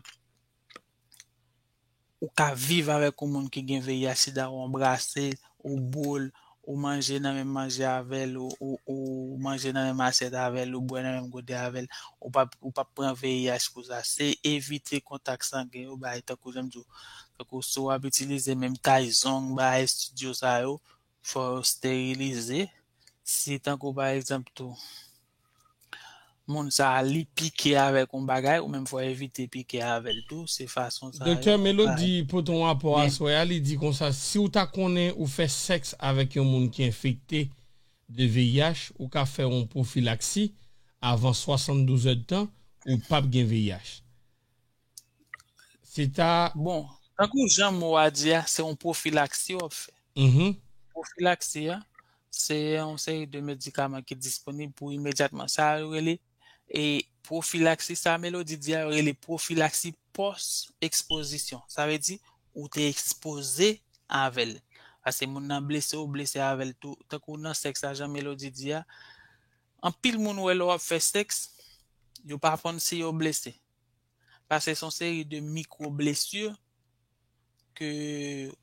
ou ka viv avèk yon moun ki gen V I H sida, ou anbrase, ou boule, ou manje nan menm manje avè l, ou, ou, ou manje nan menm asyèt avè l, ou bwè nan menm gode avè l, ou p ap, ou p ap pran V I H pou sa. Se evite kontak sangen yo, bagay tankou jan m di w. Tankou si w ap itilize menm tay zong, bagay estidyo sa yo, fò yo sterilize. Si tankou pa egzanp tou, moun sa a li pike avèk yon bagay, ou menm fò evite pike avè l tou, se fason sa yo. Doktè Melody pote yon rapò aswè a, li di konsa, si w ta konnen ou fè sèks avèk yon moun ki enfekte de V I H, ou ka fè yon pwofilaksi avan swasanndouz èdtan, ou p ap gen V I H. Se ta Bon, tankou jan mo a di a, se yon pwofilaksi w ap fè. Mhm. Pwofilaksi a, se yon seri de medikaman ki disponib pou imedyatman. Sa yo rele, e pwofilaksi sa Melody di a, yo rele pwofilaksi pòs ekspozisyon. Sa vle di, ou te ekspoze avè l. Paske moun nan blese, ou blese avè l tou. Tankou nan sèks la, jan Melody di a, anpil moun wè lè w ap fè sèks, yo pa konn si yo blese. Paske se yon seri de mikwo blesi ke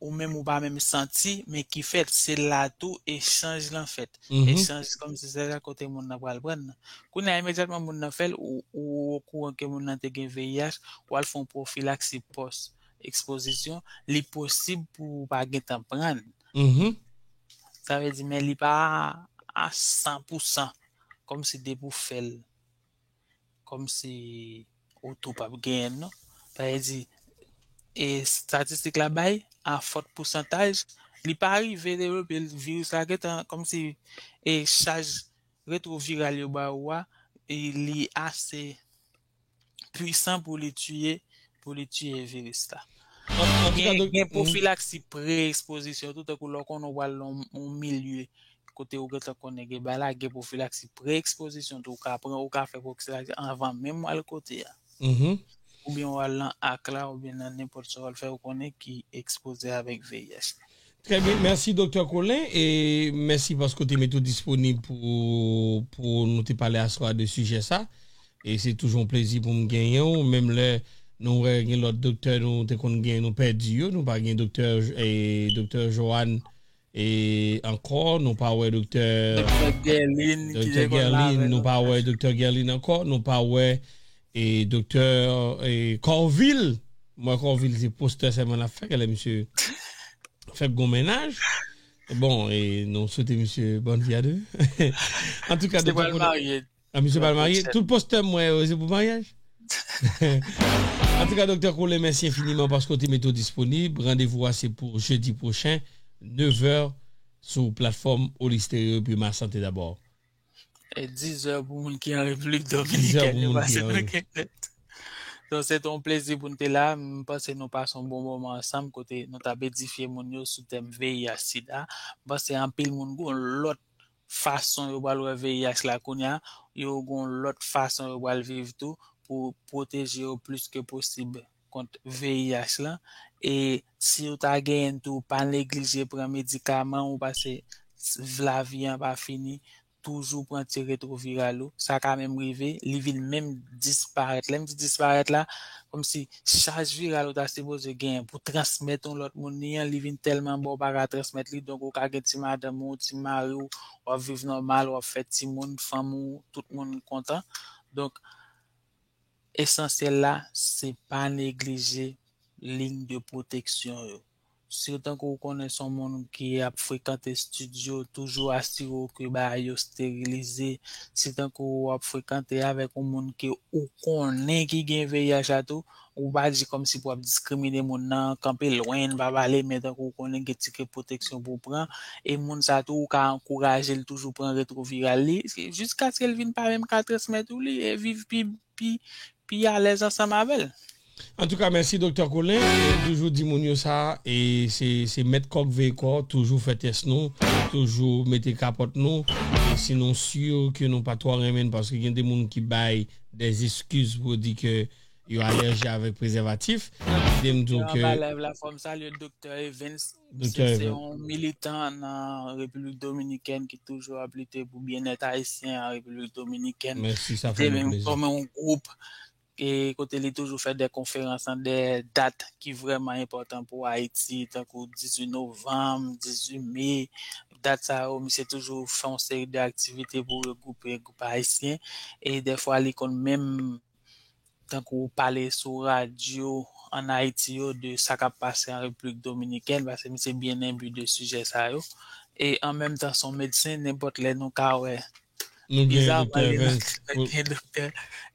ou menm ou pa menm santi, men ki fèt, se la tou echanj lan fèt. Mhm. Echanj kòmsi se la kote moun nan pral pran nan. Kounye a, imedyatman moun nan fè l, ou, ou okouran ke moun nan te gen V I H, ou al fè yon pwofilaksi pòs ekspozisyon, li posib pou ou pa gentan pran l. Mhm. Sa vle di, men li pa a san pou san, kòmsi depi w fè l, kòmsi ou tou p ap genyen l non. Sa vle di, e estatistik la bay, a fòt pousantaj, li pa rive devlope, viris la gentan, kòmsi, e chaj retwoviral yo ba ou a, e li ase pwisan pou li tiye, pou li tiye viris la. An, an tou ka, Gen, dok- gen pwofilaksi pre-ekspozisyon tou, tankou lè w konnen w pral nan yon, yon milye kote ou gentan konnen gen bagay la, gen pwofilaksi pre-ekspozisyon tou, ou ka pran, ou ka fè pwofilaksi anvan menm w al kote a. Mhm. Oubyen w al nan ak la, oubyen nan nenpòt sa w al fè, ou konnen ki ekspoze avèk V I H la. Trè byen, mèsi Doktè Colin, e mèsi paske w te mete w disponib pou, pou nou te pale aswè a de sijè sa. E se toujou yon plezi pou m genyen w, menm lè nou wè gen lòt doktè nou te konn gen, nou pèdi yo, nou pa gen doktè, e, doktè Joanne, e, ankò, nou pa wè doktè, Doktè Guerline, ki doktè te konn la Guerline, avè nou nou. Pa wè doktè Guerline ankò, nou pa wè, e, doktè, e, Corville. Mwen, Corville, se postè sèlman l ap fè, lè misye fè gwo mennaj. Bon, e nou swete misye bòn vi a de. An tou ka, Li te doktè pral Colin, marye. A, misye pral marye. Pwochèn. Tout postè m wè yo, se pou maryaj. An tou ka, Doktè Colin, mèsi enfiniman paske w te mete w disponib. Randevou a se pou jedi pwochen, nevè, sou platfòm Oli Stereo epi Ma Santé Dabò. E dizè pou moun ki an Repiblik Dominikèn, yo pase nou gen tèt. Donk, se te yon plezi pou n te la. M panse nou pase yon bon moman ansanm kote nou t ap edifye moun yo sou tèm V I H sida. M panse anpil moun gon lòt fason yo pral wè V I H la kounye a, yo gon lòt fason yo pral viv tou pou pwoteje yo plis ke posib kont V I H la. E si ou ta genyen l tou, pa neglije pran medikaman ou, paske s-, lavi an pa fini. Toujou pran ti retwoviral ou. Sa ka menm rive, li vin menm disparèt. Lè m di disparèt la, kòmsi chaj viral ou ta sipoze genyen pou transmèt yon lòt moun li an, li vin tèlman ba w pa ka transmèt li, donk ou ka gen ti madanm ou, ti mari w, w ap viv nòmal, w ap fè timoun, fanmi w, tout moun kontan. Donk, esansyèl la, se pa neglije liy de pwoteksyon yo. Si w tankou w konnen se yon moun ki ap frekante estidyo, toujou asire w ke bagay yo esterilize. Si tankou w ap frekante avèk yon moun ke ou konnen ki gen V I H la tou, ou pa di kòmsi pou w ap diskrimine moun nan, kanpe lwen, pa pale, men tankou w konnen gen ti ke pwoteksyon pou w pran, e moun sa tou, ou ka ankouraje l toujou pran retwoviral li, jiskaske l vin pa menm ka transmèt ou li, e viv pi, pi, pi alèz ansanm avè l. Antouka, mèsi, Doktè Colin. E m toujou di moun yo sa, e se, se mèt kòk veye kò, toujou fè tès nou, toujou mete kapòt nou. E si nou si ke nou pa twò renmen l, paske gen de moun ki bay des excuses pou di ke yo alèji avèk prezèvatif. Kite m di w Yo ke anba live la, fò m salye Doktè Evans. Doktè Se, se Evans. Yon militan nan Repiblik Dominikèn ki toujou ap lite pou byennèt ayisyen an Repiblik Dominikèn. Mèsi, sa Li fè te nou menm plezi. Fòme yon gwoup e kote li toujou fè de konferans nan de dat ki vrèman enpòtan pou Ayiti, tankou dizuit novanm, dizuit me, dat sa yo, misye toujou fè yon seri de aktivite pou regwoupe gwoup ayisyen, e dèfwa li konn menm tankou pale sou radyo ann Ayiti yo de sa k ap pase an Repiblik Dominikèn, paske misye byen enbi de sijè sa yo. E an menm tan, se yon medsen, nenpòt lè nou ka wè. Nou gen Doktè Evans. Doktè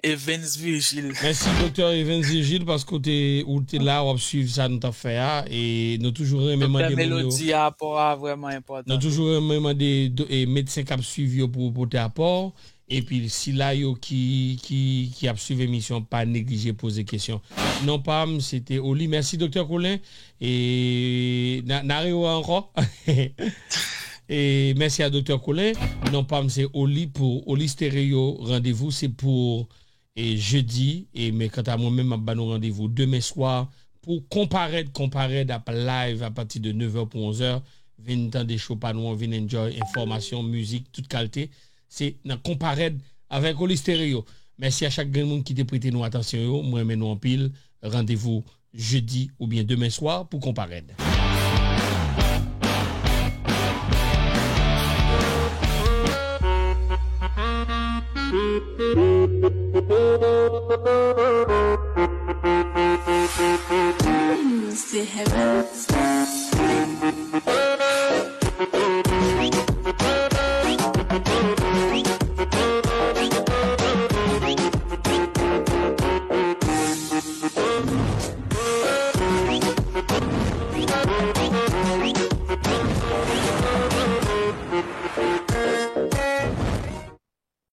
Evans Virgile. Mèsi Doktè Evans Virgile paske ou te, ou te la, w ap swiv sa nou t ap fè a. E nou toujou renmen mande moun yo. Melodi, apò a vrèman enpòtan. Nou toujou renmen mande e, medsen k ap swiv yo pou pote apò. Epi sila yo ki, ki, ki ap swiv emisyon pa neglije poze kesyon. Non pa m, se te Oli. Mèsi Doktè Colin. E n a rewè ankò. E mèsi a Doktè Colin. Non pa m, se Oli pou Oli Stereo. Randevou se pou e jedi. E men kanta mwen menm, m ap ba nou randevou demen swa pou Konparèd. Konparèd ap live apati de nevè pou onzè. Vin tande cho pa nou an, vin enjoy enfòmasyon, mizik, tout kalte. Se nan Konparèd avèk Oli Stereo. Mèsi a chak grenn moun ki te prete nou atansyon yo. Mwen renmen nou anpil. Randevou jedi oubyen demen swa pou Konparèd.